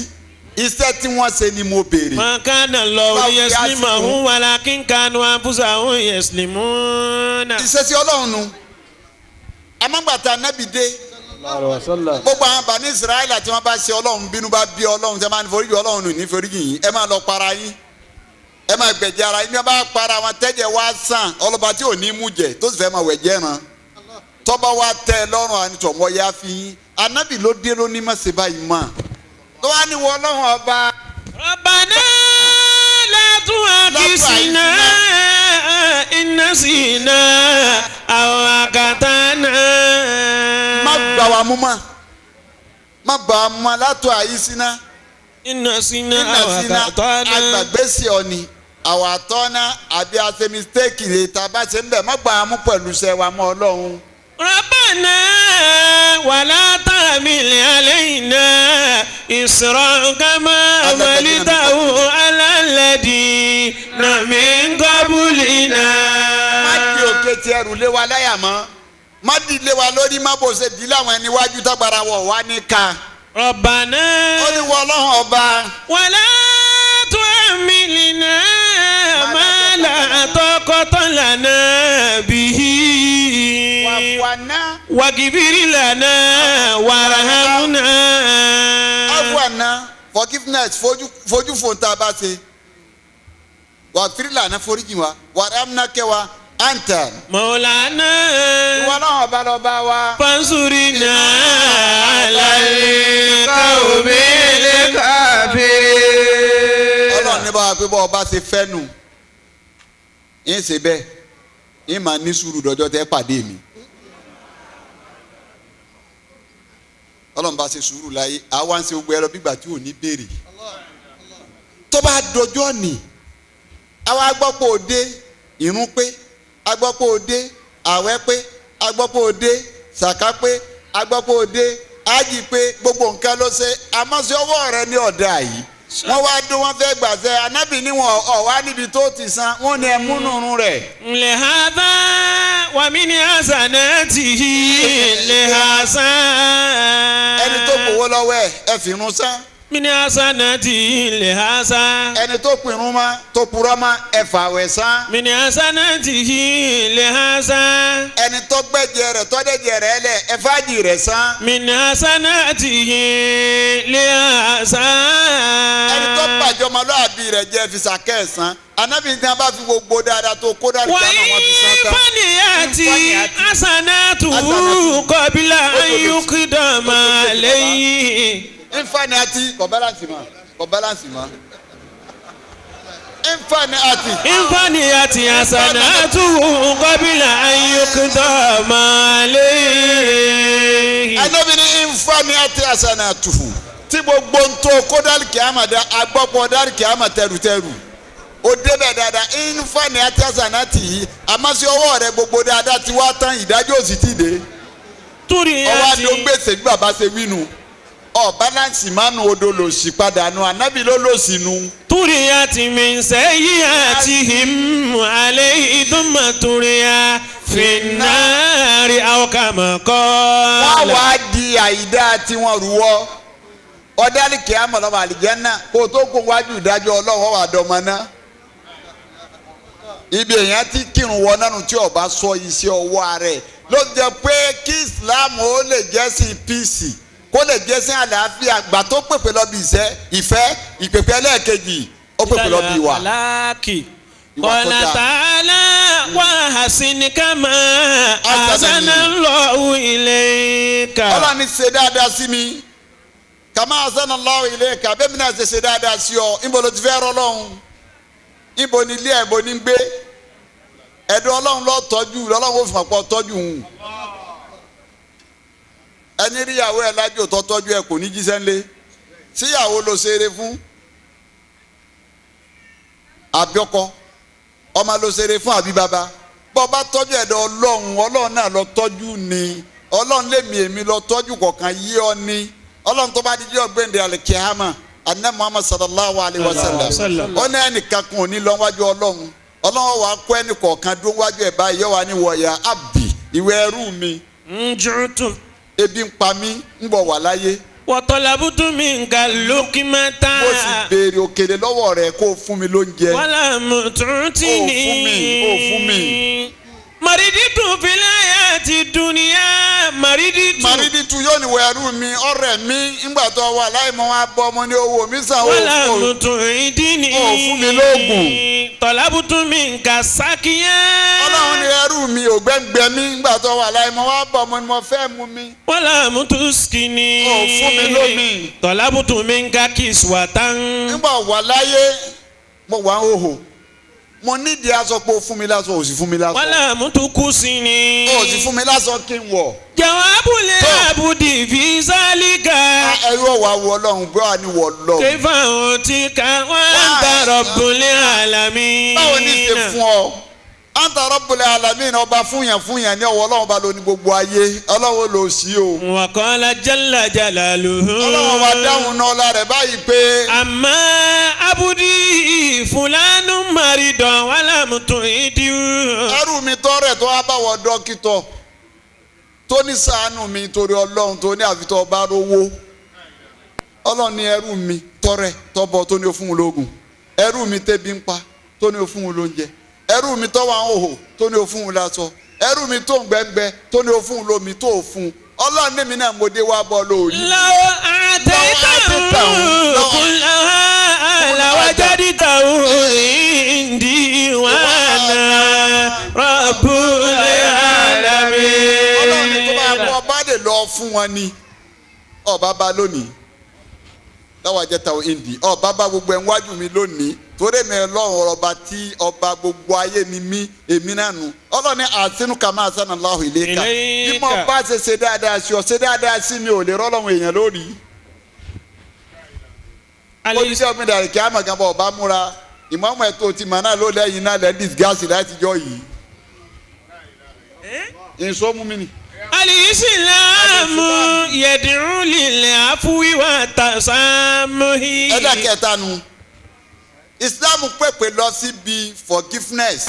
S4: iṣẹ́ tí wọ́n ṣe ni mo béèrè.
S1: Ma kana Allahu yaslimahum walakin kanu anfusahum yaslimuna.
S4: Iṣẹ́ sí Ọlọ́run nu amágbàtà nábì dé gbogbo àwọn bàní Israẹli tí wọ́n bá ṣe Ọlọ́run bínú bá bí Ọlọ́run tẹ́ máa ní foríjì Ọlọ́run nù ní foríjì yìí ẹ máa lọ para yín ẹ máa gbẹ̀jẹ̀ ara yín bí wọ́n bá para wọn tẹ́jẹ̀ wá sàn ọlọ́ba tí ò ní mú jẹ tó sì fẹ́ máa wẹ̀jẹ̀ ràn tọ́ba wa tẹ́ ẹ lọ́rùn ànitọ̀ wọ́n yá fi yín anábì ló dé ló ní má ṣe báyìí mọ́ tó wá ní wọ Ọlọ́run ọba.
S1: Rabbana la tu'akhidhna in nasina aw akhta'na.
S4: Má gbà wá mú mọ́ má gbà wá mú mọ́ látọ̀ àyíṣínà
S1: In nasina aw
S4: nínà
S1: akhta'na.
S4: agbàgbé sí ọ ni àwọn àtọ́ná àbí àṣẹ mistake lè ta bá ṣe ń bẹ̀ má gbà wá mú pẹ̀lú iṣẹ́ wa mọ́ Ọlọ́run.
S1: Rabbana wala tahmil alayna isran kama hamaltahu ala alladhina min qablina.
S4: Má di òkè tí ẹrù lé wa láyà mọ́ má di lé wa lórí má bò ṣe di láwọn ẹni wájú tágbára wọ̀ wá ní ká.
S1: Rabbana
S4: ó ní wọ Ọlọ́run ọba.
S1: wala tuhammilna ma la taqata lana bihi.
S4: Wàfùwàná.
S1: Waghfir lana warhamna.
S4: Àfùwàná forgiveness fojú fò tá a bá ṣe. Wàfírí lànà foríjì wa warhamna kẹwa anta.
S1: Maulana.
S4: Ìwọ náà ọba lọba wa.
S1: Fansurina alal qawmil
S3: kafirin.
S4: Ọlọ́run ní bá wa pé bọ́ ọba ṣe fẹ́ nù. Ń ṣe bẹ́ẹ̀ ń máa ní sùúrù dọjọ́ tẹ́ pàdé mi. Ọlọ́run bá ṣe sùúrù láyé àwa ń ṣe gbogbo ẹ̀rọ bígbà tí ò ní béèrè. Tó bá dọjọ́ nì àwa gbọ́ pé òde ìrun pé agbọ́ pé òde àwẹ̀ pé agbọ́ pé òde sàká pé agbọ́ pé òde ájì pé gbogbo nǹkan ló ṣe àmọ́ sí ọwọ́ rẹ ní ọ̀dà yìí wọ́n wá dún wọ́n fẹ́ gbàṣẹ anábì níwọ̀n ọ̀wá níbi tó ti san wọ́n ní ẹmú nùrù rẹ̀.
S1: Lihadha wa min hasanatihi lihasan.
S4: Ẹni tó gbowó lọ́wọ́ ẹ̀ ẹ fi irun san.
S1: Min hasanatihi lihasan.
S4: Ẹni tó pinrun mọ́ tó purọ́ mọ́ ẹ fàwẹ̀ san.
S1: Min hasanatihi lihasan.
S4: Ẹni tó gbẹ̀jẹ̀ rẹ̀ tọ́dẹ̀jẹ̀ rẹ̀ lẹ̀ ẹ fàájì rẹ̀ san.
S1: Min hasanatihi lihasan.
S4: Ẹni tó bàjọ́ ọmọlúwàbí rẹ̀ jẹ́ fi sàkẹ́ san. Anábì ní a bá fi gbogbo dáadáa tó kó dáadáa náà wọ́n fi san tán.
S1: Wàyí hasanatuhu qabla an yuqdama alayhi.
S4: Nfani ati kò balance mọ́ kò balance mọ́. Nfani ati.
S1: Nfani ati hasanatuhu qabla an yuqdama alayhi.
S4: Anábì ní nfani ati hasanatuhu tí gbogbo ń tó kó dálì kìámà dá agbọ́pọ̀ dálì kìámà tẹrutẹru. ó débẹ̀ dáadáa ìnfàní àti àsànàtì yìí àmọ́ sí ọwọ́ rẹ gbogbo dáadáa ti wá tán ìdájọ́ òsì ti dé. Ọwọ́ àdó gbèsè bí bàbá ṣe wí nu ọ balance mánu odò lòsì padà nu ànábì ló lòsì nu.
S1: Turiyati min sayyiatihim alayhi thumma turiya finnari aw kama qala.
S4: Wọ́n wá di àìdá tí wọ́n rú wọ́ ọ̀dàlì kìámọ̀ lọ́mọ àlìjẹ́nà kó o tó kó wájú ìdájọ́ ọlọ́run wà dọ́mọ náà. Ibi èèyàn ti kírun wọ nánu tí ọba sọ iṣẹ́ ọwọ́ rẹ̀ ló jẹ́ pé kí Islam ó lè jẹ́ sí píìsì kó lè jẹ́ sí àlàáfíà gbà tó pèpè lọ bí ìṣẹ́ ìfẹ́ ìpèpè ẹlẹ́ẹ̀kejì ó pèpè lọ bí ìwà.
S1: Qala ta'ala wa ahsin kama ahsana Allahu ilayka.
S4: Ọlọ́run ní ṣe dáadáa sí mi kama ahsana Allahu ilayka bẹ́ẹ̀ mi náà ṣe ṣe dáadáa sí ọ níbo ló ti fẹ́ rọ́ lọ́hùn níbo ni ilé ẹ̀ bo ní gbé ẹ̀dùn ọlọ́run ló tọ́jú lọ́lọ́run ó fi mọ̀ pọ̀ tọ́jú hùn ẹni ríyàwó ẹ̀ lájò tó tọ́jú ẹ̀ kò ní jíṣẹ́ ńlé síyàwó ló ṣeré fún àbíọkọ ọmọ ló ṣeré fún àbí bàbá bọ́ bá tọ́jú ẹ̀dọ̀ ọlọ́run ọlọ́run náà lọ tọ́jú ni ọlọ́run lèmi èmi lọ tọ́jú kọ̀ọ̀kan yí ọ ni ọlọ́run tó bá di díẹ̀ gbẹ̀ndẹ̀ alikiyama anna Muhammad sallallahu alayhi wa sallam ó ní ẹnìkan kan ò ní lọ wájú ọlọ́run ọlọ́run wàá kó ẹnì kọ̀ọ̀kan dúró wájú ẹ̀ báyìí yọ wá ní wọ̀ọ́yà àbí ìwé ẹrú mi ebi ń pa mí ń bọ̀ wà láyé.
S1: Wàtọ́lábùtù mi nǹka lókìmọ́tà.
S4: Mo sì béèrè òkèlè lọ́wọ́ rẹ̀ kó o fún mi lóúnjẹ.
S1: Wàlá mùtúntì ní.
S4: O fún mi, o fún mi.
S1: Màrídìtù fìlàyà ti dùnìyà màrídìtù.
S4: Màrídìtù yóò ní wẹ̀rù mi ọ̀rẹ́ mi ńgbà tó wà láì mọ́ wá bọ́ ọmọ ní owó mi sàn.
S1: Wàlá mùtúntì ní.
S4: O fún mi lóògùn.
S1: Tọ́lábùtù mi nǹka sákìyà.
S4: Ọlọ́run ní ẹrú mi ògbẹ́ngbẹ́ mi ńgbà tó wà láì mọ́ wá bọ́ ọmọ ni mo fẹ́ mu mi.
S1: Wàlá mùtúskìní.
S4: O fún mi lómi.
S1: Tọ́lábùtù mi nǹka kìsùwàtàn.
S4: Ńgbà wà láyé mo wà ń hòhò mo nídìí aṣọ pé o fún mi láṣọ o sì fún mi láṣọ.
S1: Wàlá mutuku sí ni.
S4: O sì fún mi láṣọ kí n wọ̀.
S1: Jawabu lè abudi fi sálíkà.
S4: Ẹrú ọ̀wà wọ ọlọ́run bí wàá ní wọ ọlọ́run.
S1: Kéfà ò ti ka wọ́n ń Rabbul alamin.
S4: Báwo ni ṣe fún ọ? Anta Rabbul alamin ọba fúnyàn fúnyàn ní ọwọ́ ọlọ́run bá ló ní gbogbo ayé ọlọ́run ló sí o.
S1: Wa qala jalla jalaluhu.
S4: Ọlọ́run wa dáhùn náà ọlá rẹ̀ báyìí pé.
S1: Àmọ́ abudi fulanu maridan wala mutuidi.
S4: Ẹrú mi tọrẹ tó wá bá wọ dókítà tó ní ṣàánú mi torí ọlọ́run tó ní àfitọ́ ọba rówó ọlọ́run ní ẹrú mi tọrẹ tọbọ tó ní o fún un lóògùn ẹrú mi tẹ́bi ń pa tó ní o fún un lóúnjẹ ẹrú mi tọ́wọ́ àwọn òhò tó ní o fún un lásọ ẹrú mi tó ń gbẹ́ngbẹ́ tó ní o fún un lómi tó o fún un ọlọ́run ní mi náà mo dé wá bọ́ lórí.
S1: Lọ́wọ́ àtẹ̀tàrún kúnlá làwájáde-tàrún ìdí wàhánà Rabbul alamin.
S4: Ọlọ́run ní tó bá kọ́ ọba lè lọ fún wọn ni ọba bá lónìí láwọn àjẹta ìndì ọba bá gbogbo ẹ̀ ń wájú mi lónìí torí mi lọ́rùn ọba tí ọba gbogbo ayé ni mí èmi náà nù ọlọ́run ní àtinú ká máa sànà láhùn ilé ká bí mo bá ṣe ṣe dáadáa sí ọ ṣe dáadáa sí mi ò lè rọ́lọ́run èèyàn lórí. Oníṣẹ́ omi dàrí kí á mọ̀ gan bọ̀ ọba múra ìmọ̀ọ́mọ̀ ẹ̀ tó ti mọ̀ náà ló lẹ́yìn náà lẹ́ disgasi láti jọ yìí. Ìṣó mú mi nì.
S1: Alìsílámù yẹ̀dìrún lílẹ̀ àfúwíwá tàṣàmùhì.
S4: Ẹ̀dá kẹta nu Islam pèpè lọ síbi forgiveness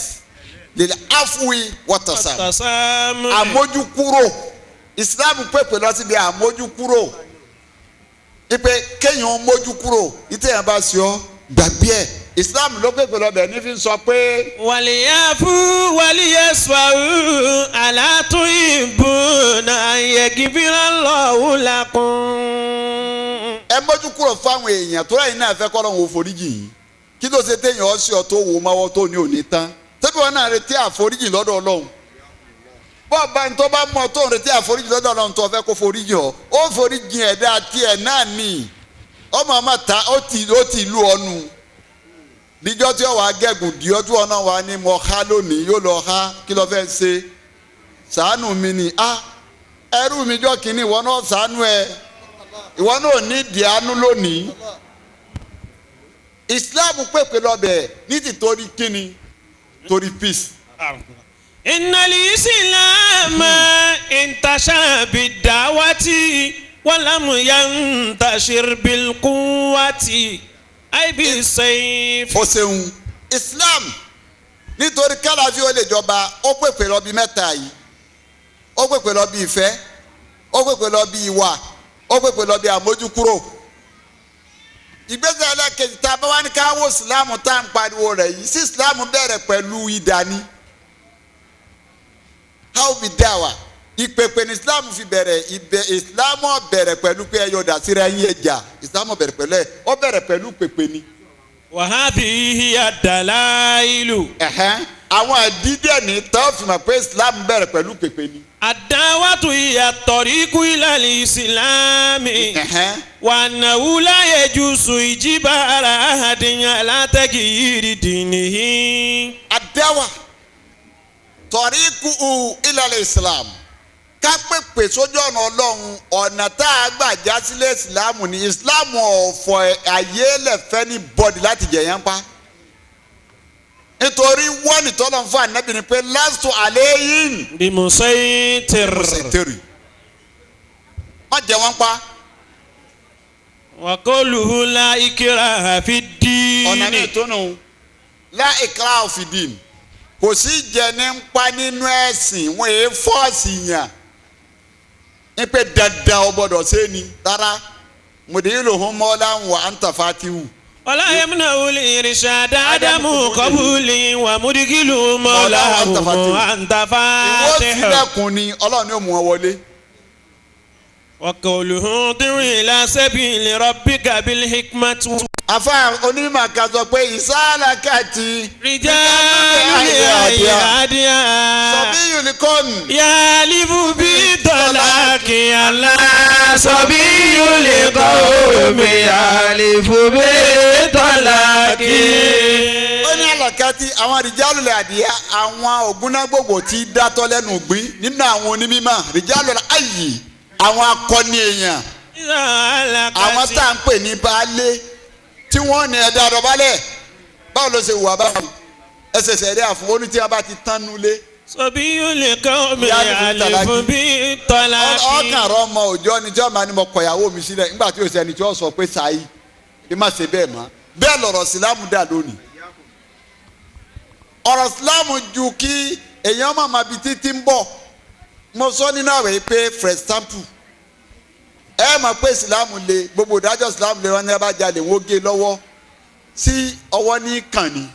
S4: lílẹ̀ àfúwí wàtàṣàmù àmójúkúrò Islam pèpè lọ síbi àmójúkúrò ipe kéèyàn mójúkúrò ìtẹ̀yàn bá ṣe ọ́ gbàgbé ẹ̀ Islam ló pèpè lọ́bẹ̀ ní fi sọ pé.
S1: Wàlíyàfú wàlíyàsùwàwù àlàtún ìbùnà yẹ̀gìbìrà lọ́wọ́ làkún.
S4: Ẹ mójú kúrò fáwọn èèyàn tó ráyìn náà fẹ́ kọ́ lọ́hùn òforíjì yìí kí ló ṣe téèyàn ọ́ sí ọ tó wò máwọ́ tó ní òní tán tẹ́bí wọn náà retí àforíjì lọ́dọ̀ Ọlọ́run bọ́ọ̀ bá ní tó bá mọ tó ń retí àforíjì lọ́dọ̀ Ọlọ́run tó fẹ́ kó foríjì ọ ó foríjì ẹ̀dá tiẹ̀ náà nì ọmọ ọmọ ta ó ti lù ọ́nu níjọ́ tí ó wàá gẹ̀gùn di ọdún ọ̀nà wa ni mo há lónìí yóò lọ há kí ló fẹ́ ṣe ṣàánú mi ni a ẹrú mi jọ́ kínní ìwọ náà ṣàánú ẹ ìwọ náà ní ìdí àánú lónìí. Islam pèpè lọ́bẹ̀ ní tìtorí kíni torí peace.
S1: إن الإسلام انتشر بالدعوة ولم ينتشر بالقوة أي بالسيف.
S4: Ó ṣeun. Islam nítorí kálàfí ó lè jọba ó pèpè lọ bí mẹ́ta yìí, ó pèpè lọ bí ìfẹ́, ó pèpè lọ bí ìwà, ó pèpè lọ bí àmójúkúrò. Ìgbésẹ̀ ẹlẹ́kejì tá a bá wá ní ká wo Islam tá à ń pariwo rẹ̀ yìí sí, Islam bẹ̀rẹ̀ pẹ̀lú idà ni. How be dawa ìpèpè ní Islam fi bẹ̀rẹ̀. Ibẹ̀ Islam ó bẹ̀rẹ̀ pẹ̀lú pé ẹyọ dà síra ẹ̀yìn ẹja. Islam ó bẹ̀rẹ̀ pẹ̀lú ẹ̀, ó bẹ̀rẹ̀ pẹ̀lú pèpè ni.
S1: وهذه هي الدلائل.
S4: Ẹ̀hẹ́n, àwọn àdídẹ̀ ní tó fi mọ̀ pé Islam bẹ̀rẹ̀ pẹ̀lú pèpè ni.
S1: الدعوة هي الطريق إلى الإسلام.
S4: Ẹ̀hẹ́n.
S1: وأنه لا يجوز إجبار أحد على تغيير دينه.
S4: Àdáwà tọ̀ríkù ilal Islam, ká pèpè sójú ọ̀nà Ọlọ́run, ọ̀nà tá a gbà já sílé Ìsìlámù ni. Ìsìlámù ọ̀fọ̀ ayé lẹ̀fẹ́ ní bọ́dì láti jẹ̀yàn pa, nítorí wọ́n ní tọ́lọ̀ fún ànábì ni pé lastu alayhim
S1: بمسيطر.
S4: tèrè má jẹ wọ́n pa.
S1: وقوله لا إكراه في
S4: Ọ̀nà mi
S1: الدين.
S4: tó nù la ikraha fi din, kò sí jẹni ń pa nínú ẹ̀sìn, wọn èé fọ́ọ̀sì yàn ní pé dandan o gbọ́dọ̀ ṣe ni rárá. Mùdílùhùn mọ́lá wà á ń tàfà tiwù.
S1: ولا يمنع الإرشاد عدم قبول ومدخل مولاه أنت
S4: Ìwọ
S1: فاتح.
S4: sílẹ̀kùn ni Ọlọ́run ni ó mú wọn wọlé.
S1: وقوله ادع إلى سبيل ربك بالحكمة.
S4: Afa onímọ̀ kan sọ pé ìsáàlákàtì
S1: رجال الأيادي
S4: sọ̀bí unicorn
S1: يالف بالطلاق على
S3: صبي لقوم يعرف بالطلاق.
S4: Ó ní àlàkàtì àwọn rìjálùlẹ̀ àdìyá, àwọn ògúnnágbògbò tí dátọ́ lẹ́nu gbín nínú àwọn onímọ̀, rìjálùlẹ̀ ayì, àwọn akọni èèyàn, àwọn tá à ń pè ní baálé tí wọ́n ní ẹ̀dá àdọ̀bálẹ̀, báwo ló ṣe wà báwo ẹsẹ̀ sẹ̀rí àfún ó ní tí wọ́n bá ti tán nulẹ̀.
S1: صبي لقوم
S4: يالف
S1: يالف بالطلاق.
S4: Ọkàn rọ ọmọ òjọ́ ni tí wọ́n máa ní mo kọ̀yàwó mi sílẹ̀ nígbà tí òsì ẹni tí wọ́n sọ pé sáyé bí má ṣe bẹ́ẹ̀ mọ́. Bẹ́ẹ̀ lọ̀rọ̀ sílámù dà lónìí. Ọ̀rọ̀ sílámù ju kí èèyàn máa ma bi títí ń bọ̀. Mo sọ nínú àwẹ̀ pé for example ẹ mọ̀ pé sílámù le, gbogbo ìdájọ́ sílámù le, wọn ní abá jalè wọn ó gé lọ́wọ́ sí ọwọ́ ní kànnì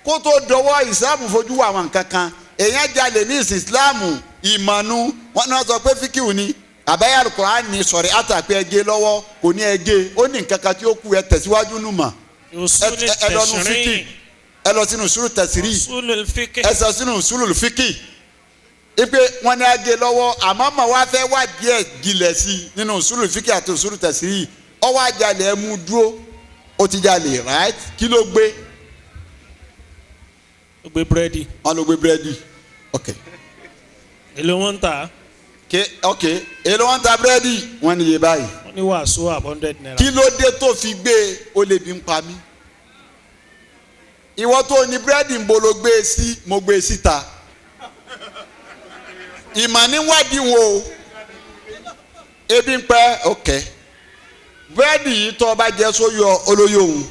S4: kó tó dọwọ́. Ìsìlámù fojú wà àwọn nǹkan kan. Èèyàn jalè ní ìsìn ìsìlámù ìmọ̀nù wọn ni wọ́n sọ pé fíkìwù ni àbáyá Al-Qur'an ní sọ̀rí àtàpé ẹgé lọ́wọ́ kò ní ẹgé, ó ní nǹkan kan tí ó kù ẹ tẹ̀síwájú nù mọ̀.
S1: أصول
S4: Ẹ lọ nù fíkì,
S1: التشريع.
S4: ẹ lọ sínú sùúrù tẹ̀sírì,
S1: أصول الفقه.
S4: ẹ sọ sínú sùúrù fíkì ipe wọn ní agé lọ́wọ́, àmọ́ mọ̀ wá fẹ́ wá díẹ̀ gilẹ̀ sí i nínú sùúrù fíkì àti sùúrù tẹ̀sírì. Ọwọ́ àjàlẹ̀ ẹ mú dúró, ó ti jalè right, kí ló gbé?
S1: Ó gbé búrẹ́dì.
S4: Wọn ló gbé búrẹ́dì, ok.
S1: Èló wọn ń tà á?
S4: Ké ok, èló wọn ta búrẹ́dì? Wọn ní iye báyìí.
S1: Wọ́n ní wàásù àbọ̀ 100 naira.
S4: Kí ló dé tó fi gbé e? Ó lè bí ń pa mí. Ìwọ tó ní búrẹ́dì ń bolo gbé e sí? Mo gbé e síta. Ìmọ̀ níwádìí wo ebi ń pẹ́. Ok, búrẹ́dì yìí tó o bá jẹ́ sóyọ olóyè òun.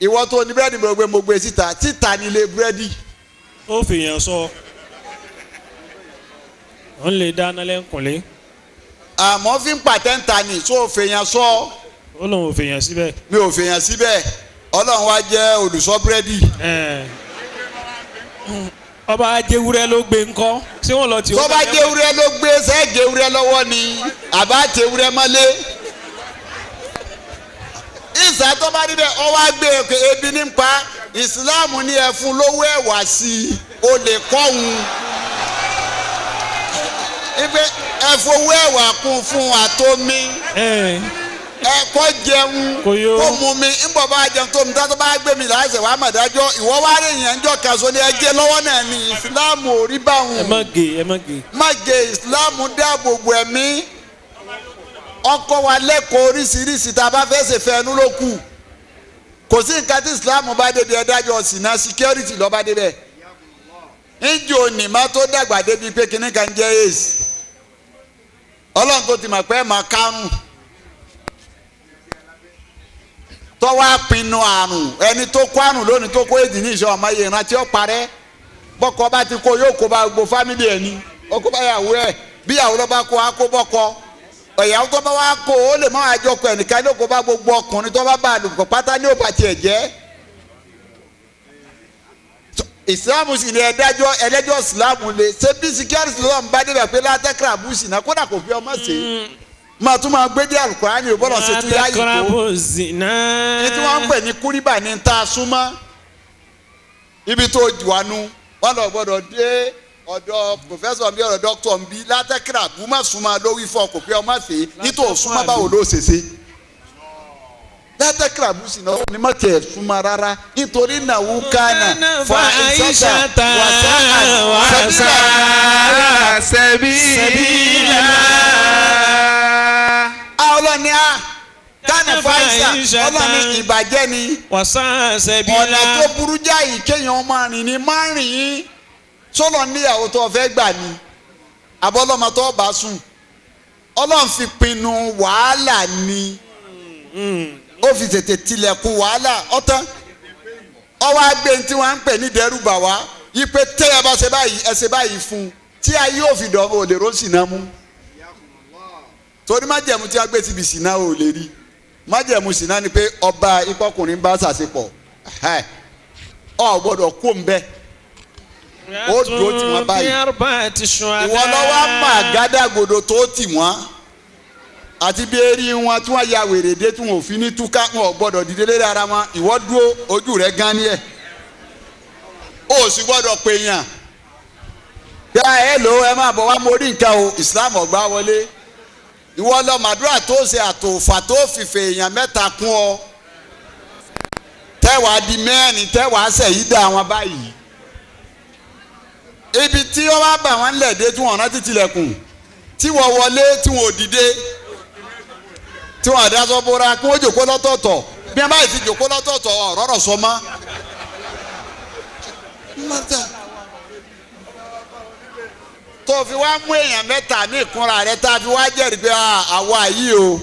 S4: Ìwọ tó ní búrẹ́dì ń bolo gbé, mo gbé e síta. Títa nílé búrẹ́dì.
S1: Ó fìyàn sọ ó ń lè dáná lẹ́ńkùnlé.
S4: Àmọ́ fi ń pàtẹ́ǹtà ní sóò fèèyàn sọ.
S1: Ó lóun ò fìyàn síbẹ̀.
S4: Mi ò fèèyàn síbẹ̀, Ọlọ́run wá jẹ́ olùṣọ́ búrẹ́dì.
S1: Ẹ̀ẹ́n. Ọba ajéwúrẹ́ ló gbé ńkọ́, ṣé wọ́n lọ tí
S4: Tó bá jẹ́wúrẹ́ ló gbé, sẹ́ jẹ́wúrẹ́ lọ́wọ́ ni àbá jẹ́wúrẹ́ mọ́lé. Ìsà tó bá níbẹ̀ ọ wá gbé e ebi ní pa. Ìsìláàmù ní ẹ fún lówó ẹ̀wà sí i, o lè kọ́ òun. Ipe ẹ fowó ẹ̀wà kún fún àtomi,
S1: Ẹ̀ẹ́n.
S4: ẹ kọ́ jẹun,
S1: Kò yó.
S4: kó mu mi ńbọ̀ bá jẹun tó mi tó bá gbé mi láṣẹ wàá mọ̀ dájọ́. Ìwọ wá rí ìyẹn ńjọ́ kan so ní ẹjẹ́ lọ́wọ́ náà ni ìsìláàmù ò rí báwọn.
S1: Ẹ má gé, ẹ má gé.
S4: Má jẹ, ìsìláàmù dáàbò bo ẹ̀mí. Ọkọ wa lẹ́kọ̀ọ́ oríṣiríṣi tá a bá fẹ́ ṣe fẹ́nu ló kù. Kò sí nǹkan tí Islam bá débi ẹ̀dájọ́ ṣìnà security lọ́ba débẹ̀. Níjó onímọ̀ tó dàgbà débi pé kinní kan jẹ́ AIDS. Ọlọ́run tó ti mọ̀ pé ẹ̀ máa kárùn. Tọ́wọ́ apinnu àrùn ẹni tó kó àrùn lónìí tó kó èdè ní ìṣọ́ ọmọ yìí ìrántí ó parẹ́. Bọ́kọ bá ti kó yóò kó bá gbogbo fámìlì ẹ̀ ní. Ó kó bá yàwó ẹ̀ bí yàwó lọ́ bá kó á kó bọ́kọ. Ìyàwó tó bá wá kó o lè má àjọkọ ẹnìkan ló kó bá gbogbo ọkùnrin tó bá bá àlùkò pátá ní òbá tiẹ̀ jẹ́. Ìsìlámù sì ni ẹ̀dájọ́ ẹlẹ́jọ́ ìsìlámù lè ṣe bí security lọ́wọ́ ń bá débẹ̀ pé látẹ́kìrà bùsì náà kódà kò fi ọmọ ṣe é. Máa tún máa gbé dé Àlùkùránì ò bọ́lọ̀ ṣe tún yáyì tó. Ní tí wọ́n ń pè ní kúrìbà ní ta súnmọ́. Ibi tó wà nu wọ́n lọ gbọ́dọ̀ dé ọ̀dọ̀ pòfẹ́sọ̀ mi ọ̀dọ̀ dọ́kítọ̀ mi látẹ́kìrà bú má súnmọ́ lórí fún ọkọ̀ pé ọmọ ṣe nítò súnmọ́ báwo ló ṣe ṣe. Látẹ́kìrà bú sì náà ní má tiẹ̀ súnmọ́ rárá nítorí nàwó kánà fa ìṣọ́ta wàsá
S3: sẹ́bílà.
S4: Ọlọ́ni a kánà fàáṣà ọlọ́ni ìbàjẹ́ ni ọ̀nà tó burú jáì kéèyàn máa rìn ní máa rìn yín sọlọ níyàwó tó fẹ́ gbà ní abọ́lọ́mọ tó bá sùn ọlọ́run fi pinnu wàhálà ni ó fi tètè tilẹ̀kùn wàhálà ọ̀tán ọwọ́ agbẹ́ tí wọ́n ń pè ní dẹ́rùbà wá yí pé tẹ́ ẹ bá ṣe báyìí ẹ ṣe báyìí fún un tí ayé òfin dọ̀rùn ò lè rọ́ọ̀sì náà mú torí májẹ̀mú tí a gbé síbi ṣìnà ò lè rí májẹ̀mú ṣìnà ni pé ọba ikọkùnrin bá ṣàṣepọ̀ ọ gbọ́dọ̀ kó ń bẹ́ ó dúró tì wọ́n báyìí ìwọ lọ́wọ́ á mà gádàgodo tó tì wọ́n àti bí eré wọn tí wọ́n ya wèrè dé tí wọn ò fi ní túká wọn ò gbọ́dọ̀ dìde lérí ara wọn ìwọ dúró ojú rẹ gan ni ẹ̀ ó sì gbọ́dọ̀ pè yàn bí a ẹ lò ẹ máa bọ̀ wá mo rí nǹkan o Islam ọ̀gbá wọlé ìwọ lọ màdúrà tó ṣe àtòfà tó fìfè èèyàn mẹ́ta kún ọ tẹ́wàá di mẹ́rin tẹ́wàá sẹ̀yí dá wọn báyìí ibi tí wọ́n bá bà wọ́n lẹ̀ dé tí wọ́n rántí tilẹ̀kùn tí wọ́n wọlé tí wọ́n ò dìde tí wọ́n àdásọ bóra kí wọ́n jòkó lọ́tọ̀ọ̀tọ̀ bí wọ́n báyìí ti jòkó lọ́tọ̀ọ̀tọ̀ ọ̀rọ̀ sọ mọ́. Tó fi wá mú èèyàn mẹ́ta ní ìkúnra rẹ tá a fi wá jẹ́rìí pé àwa yìí o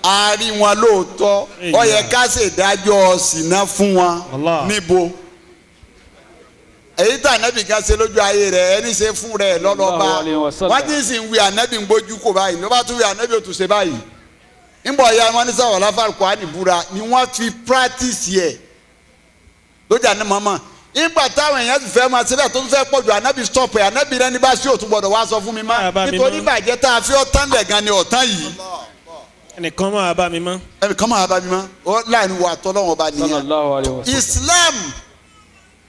S4: a rí wọn lóòótọ́ ó yẹ ká ṣèdájọ́ ṣìnà fún wọn níbo èyí tá ànábì kan ṣe lójú ayé rẹ ẹni ṣe fún rẹ lọ́lọ́ba wọ́n ti sì ń wí ànábì ń gbójú kò báyìí ló bá tún wí ànábì ò tún ṣe báyìí ńbọ̀ ya wọn ní sáwọ́ láfàrúkọ ànìbúra ni wọ́n fi practice yẹ lójú àná mọ́mọ́ ìgbà táwọn èèyàn sì fẹ́ máa ṣe bẹ́ẹ̀ tó tún fẹ́ pọ̀ jù ànábì stop ẹ̀ ànábì rẹ ní bá sí òtún gbọ́dọ̀ wá sọ fún mi má nítorí bàjẹ́ tá a fi ọ̀tán lẹ̀ gan ni ọ̀tán yìí.
S1: Ẹnìkan máa bá mi mọ́.
S4: Ẹnìkan máa bá mi mọ́ ó láàrin wa tọ́lọ́wọ́n ọba nìyẹn. Islam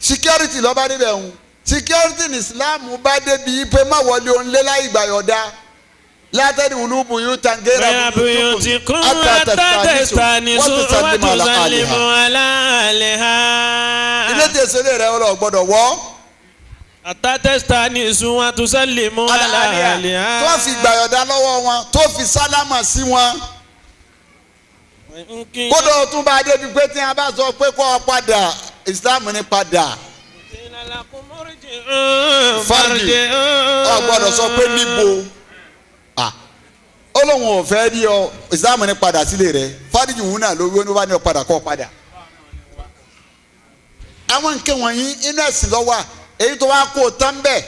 S4: security lọ́ba débẹ̀ ń security ní Islam bá débi pé má wọlé òun lé láì gbà yọ̀dá látẹ̀rí wùlúùbù yóò tàǹgẹ́rà
S1: buyutikum àtàtẹ̀sítànísù wàtúsálímù aláàlẹ́hà.
S4: Ilé tí èso rẹ̀ ọlọ́ gbọ́dọ̀ wọ́.
S1: Àtàtẹ̀sítànísù wàtúsálímù aláàlẹ́hà.
S4: Tó fi gbàyọ̀dá lọ́wọ́ wọn tó fi sálámà sí wọn. Kódà ó tún bá a débi pé tí a bá sọ pé kó o padà Islam ní padà. Fáàgì ọ gbọ́dọ̀ sọ pé níbo ó lóun ò fẹ́ rí ọ Islam ní padà sílé rẹ fáríjì wù náà lórí oníwà ní ọ padà kọ́ padà. Àwọn nǹkan wọ̀nyí inú ẹ̀sìn ló wà èyí tó wá kó o tán bẹ́ẹ̀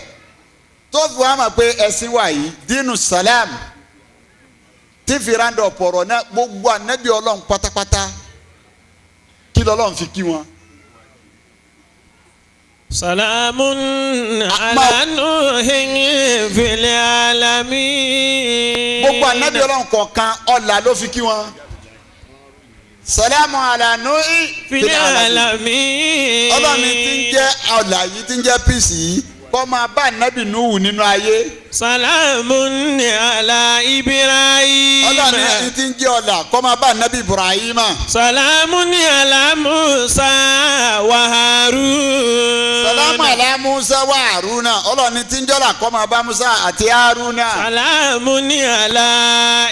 S4: tó fi wá mọ̀ pé ẹ̀sìn wà yìí dínú salam tí fi ráńdọ̀ pọ̀rọ̀ náà gbogbo ànábì Ọlọ́run pátápátá kí lọ́lọ́run fi kí wọn.
S1: Salamun ala Nuhin fil alamin.
S4: Gbogbo ànábì Ọlọ́run kọ̀ọ̀kan ọ̀là ló fi kí wọn. Salamun ala Nuhin
S1: fil alamin.
S4: Ọlọ́run ti ń jẹ́ ọ̀là yìí ti ń jẹ́ píìsì yìí kọ́ máa bá ànábì Nuhu nínú ayé.
S1: Salamun ala Ibrahim.
S4: Ọlọ́run ti ń jẹ́ ọ̀là kọ́ máa bá ànábì Ibrahim.
S1: Salamun ala Musa wa Harun.
S4: Salamu ala Musa wa Haruna. Ọlọ́run ti ń jẹ́ ọ̀là kọ́ máa bá Musa àti Haruna.
S1: Salamun ala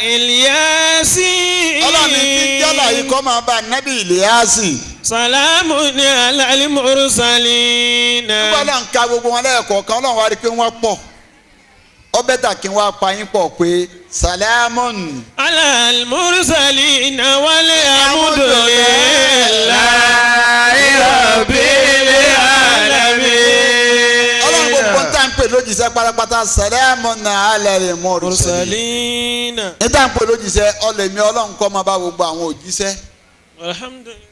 S1: Ilyas. Yasin.
S4: Ọlọ́run ní tí jọ́lá yìí kọ́ máa bá nábì Ìlíyásì.
S1: Salamu ala mursalin.
S4: Nígbà náà ń ka gbogbo wọn lẹ́ẹ̀kọ̀ọ̀kan, Ọlọ́run wá rí i pé wọ́n pọ̀. Ó bẹ́tà kí wọ́n pa yín pọ̀ pé salamun.
S1: Ala mursalin walhamdulillahi rabbil alamin.
S4: Ọlọ́run gbogbo ń tà ń pè lójíṣẹ́ pátápátá salamun ala mursalin. Ní tà ń pè lójíṣẹ́ ọlẹ́mi Ọlọ́run kọ́ máa bá gbogbo àwọn òjíṣẹ́.
S1: Alhamdulillah.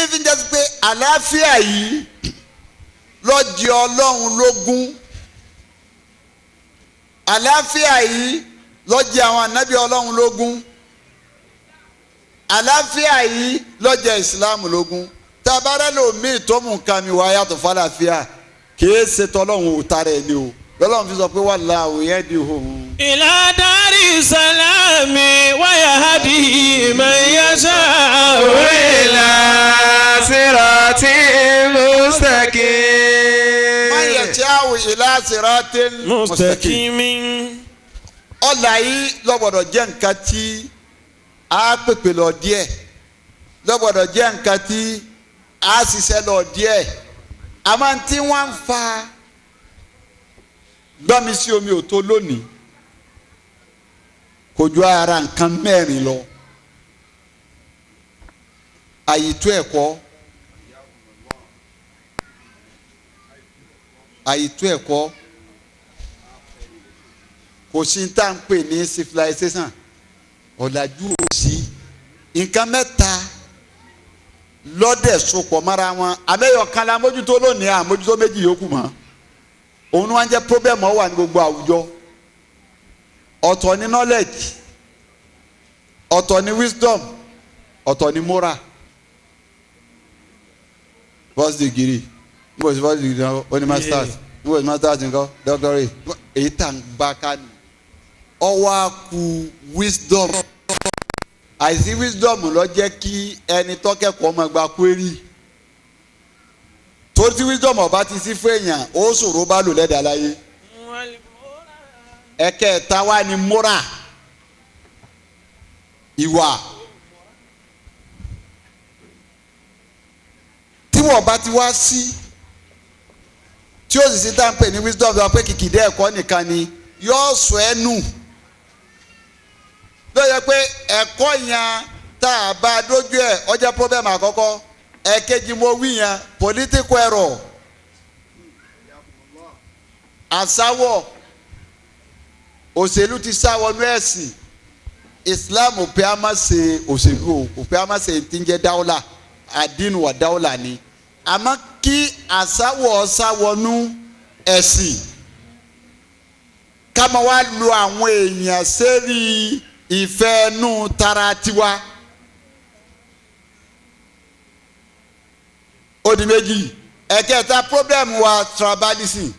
S4: Even just pé àlàáfíà yìí ló jẹ Ọlọ́run lógún, àlàáfíà yìí ló jẹ àwọn ànábì Ọlọ́run lógún, àlàáfíà yìí ló jẹ ìsìláàmù lógún. Tabarẹ́ lomi tó mú nǹkan mi wá yàtọ̀ fàlàáfíà kìí ṣe tọ́lọ́run ò tara ẹ̀ ni o, lọ́lọ́run fi sọ pé wallahu yad'u.
S1: Ila dari salami wa yahdi man yasha'u
S3: ila siratin mustaqim.
S4: Man yasha'u ila siratin mustaqim. Ọ̀là yìí lọ́gbọ̀dọ̀ jẹ́ nǹkan tí a pèpè lọ díẹ̀, lọ́gbọ̀dọ̀ jẹ́ nǹkan tí a ṣiṣẹ́ lọ díẹ̀. Àmọ́ tí wọ́n ń fa gbọ́mi sí omi ò tó lónìí kò ju ara nǹkan mẹ́rin lọ. Àyètò ẹ̀kọ́, àyètò ẹ̀kọ́, kò sí tá à ń pè ní civilization, ọ̀làjú ò sí. Nǹkan mẹ́ta lọ́dẹ̀ sopọ̀ mọ́ra wọn. Àmẹ́yọ̀kan la mójútó lónìí, àmójútó méjì yòókù mọ́. Òun ni wọ́n jẹ́ problem ó wà ní gbogbo àwùjọ. Ọ̀tọ̀ ni knowledge, ọ̀tọ̀ ni wisdom, ọ̀tọ̀ ni moral. First degree, n kò sí first degree náà, ó ní masters, n kò sí masters nǹkan, doctorate, èyí tà ń bá ká ní. Ọwọ́ á kù wisdom. Àìsí wisdom ló jẹ́ kí ẹni tó kẹ́kọ̀ọ́ máa gba query. Torí tí wisdom ọba ti sí fún èèyàn, ó ṣòro bá lò lẹ́dàá láyé. Ẹ̀kẹta wá ní moral, ìwà. Tí wọ́n bá ti wá sí, tí ó sì sí tá à ń pè ní wisdom, sọ pé kìkìdé ẹ̀kọ́ nìkan ni yóò sọ ẹ́ nù. Ló yẹ pé ẹ̀kọ́ yẹn tá a bá dójú ẹ̀, ó jẹ́ problem àkọ́kọ́. Ẹ̀kejì mo wí yẹn, political error, àsáwọ̀ òṣèlú ti sáwọnú ẹ̀sìn. Islam ò pé a má ṣe òṣèlú, o ò pé a má ṣe tí ń jẹ́ dáwọ́là, àdínù wà dáwọ́là ni. Àmọ́ kí àsáwọ̀ sáwọnú ẹ̀sìn, ká máa wá lo àwọn èèyàn sérí ìfẹ́ inú tara tiwa. Ó di méjì. Ẹ̀kẹta problem wa, tribalism.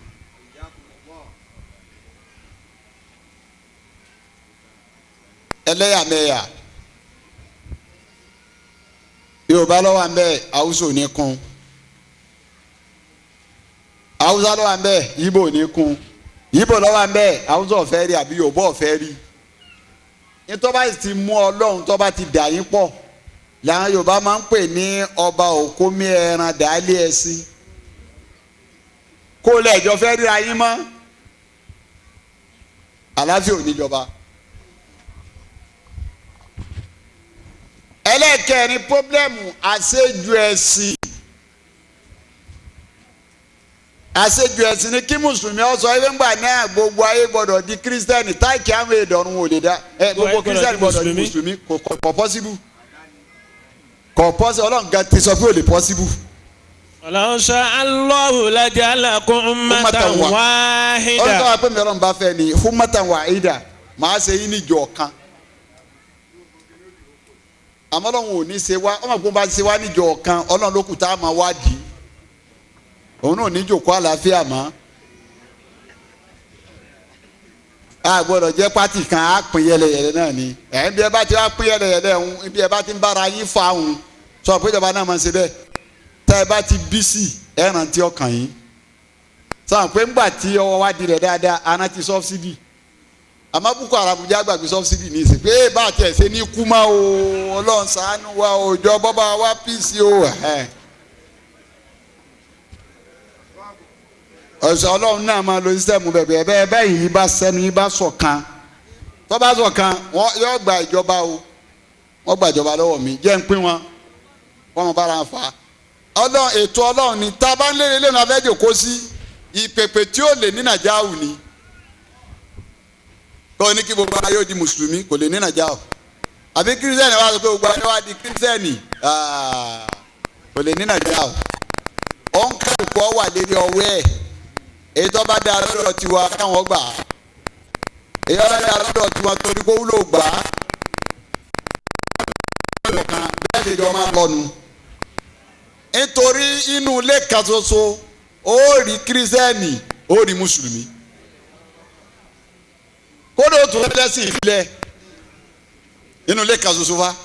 S4: Ẹlẹ́yàmẹ̀yà. Yorùbá ló wà ń bẹ̀, Haúsá ò ní kún. Haúsá ló wà ń bẹ̀, Ìgbò ò ní kún. Ìgbò ló wà ń bẹ̀, Haúsá ò fẹ́ rí àbí Yorùbá ò fẹ́ rí. Ní tó bá ti mú Ọlọ́run, tó bá ti dà yín pọ̀, làwọn Yorùbá máa ń pè ní ọba òkómi ẹran dàálé ẹṣin. Kó lẹ́jọ́ fẹ́ ríra yín mọ́, àlàáfíà ò níjọba. Ẹlẹ́kẹ̀rin pọ́blẹ́mù, àṣejù ẹ̀sìn. Àṣejù ẹ̀sìn ni kí mùsùlùmí ó sọ ẹgbẹ́ ńgbà náà gbogbo ayé gbọ́dọ̀ di kírísítẹ́nì, táìkì àwọn èdòrún ò lè dá ẹ, gbogbo kírísítẹ́nì gbọ́dọ̀ di mùsùlùmí. Kò pọ́síbù, kò pọ́síbù. Ọlọ́run gan ti sọ pé ò lè pọ́síbù.
S1: Walau sha'a Allahu laja'alakum ummatan wahida.
S4: Ọlọ́run tó wà pé mi Ọlọ́run bá fẹ́ ni ummatan wahida, màá ṣe yín níjọ kan. Àmọ́ Ọlọ́run ò ní ṣe wá, ọmọ ìgbọ́n bá ṣe wá níjọ kan, Ọlọ́run ló kù tá a máa wádìí. Òun náà ní jòkó àlàáfíà mọ́. A gbọ́dọ̀ jẹ́ pátì kan, á pín yẹlẹyẹlẹ náà ni. Ẹ̀ ń bí ẹ bá ti wá pín yẹlẹyẹlẹ ń, bí ẹ bá ti ń bára yín fa òun, sọ pé ìjọba náà máa ń ṣe bẹ́ẹ̀. Tá ẹ bá ti bí sí, ẹ rántí ọkàn yín. Sọ pé ńgbà tí ọwọ́ wa di rẹ̀ dáadáa, aná ti sọ́bsidì. Àmọ́ Boko Haram jẹ́ àgbàgbé subsidy ní ìsìn pé bá a tiẹ̀ ṣe ní kú mọ́ o, Ọlọ́run ṣàánú wa o, ìjọba bá wa píìsì o. Ọ̀sẹ̀ Ọlọ́run náà máa lo sísẹ́mù bẹ̀bẹ̀ bẹ́ẹ̀ bẹ́ẹ̀ yìí bá sẹ́nu yìí bá ṣọ̀kan, tó bá ṣọ̀kan wọ́n yóò gba ìjọba o, wọ́n gba ìjọba lọ́wọ́ mi, jẹ́ ń pín wọn, wọ́n mọ bára fà á. Ọlọ́run ètò Ọlọ́run ni tá a bá ń lé lẹ́nu abẹ́jọ́ kó sí ìpèpè tí ó lè ní Nàìjíríà wù ni. Kọ́ ní kí gbogbo ayé ó di mùsùlùmí kò lè ní Nàìjíríà o, àbí kírísítẹ́nì wá sọ pé gbogbo ayé wá di kírísítẹ́nì kò lè ní Nàìjíríà o. Òun kálukú wà lérí ọwọ́ ẹ̀, èyí tó bá dáa lọ́dọ̀ tiwa káwọn gbà á, èyí tó bá dáa lọ́dọ̀ tiwa torí kó wúlò gbà á, bẹ́ẹ̀ sì jọ máa lọ́nu. Nítorí inú ilé kan ṣoṣo ó rí kírísítẹ́nì ó rí mùsùlùmí, kódò tó lẹ́sìn ìbílẹ̀ inú ilé kan ṣoṣo wa.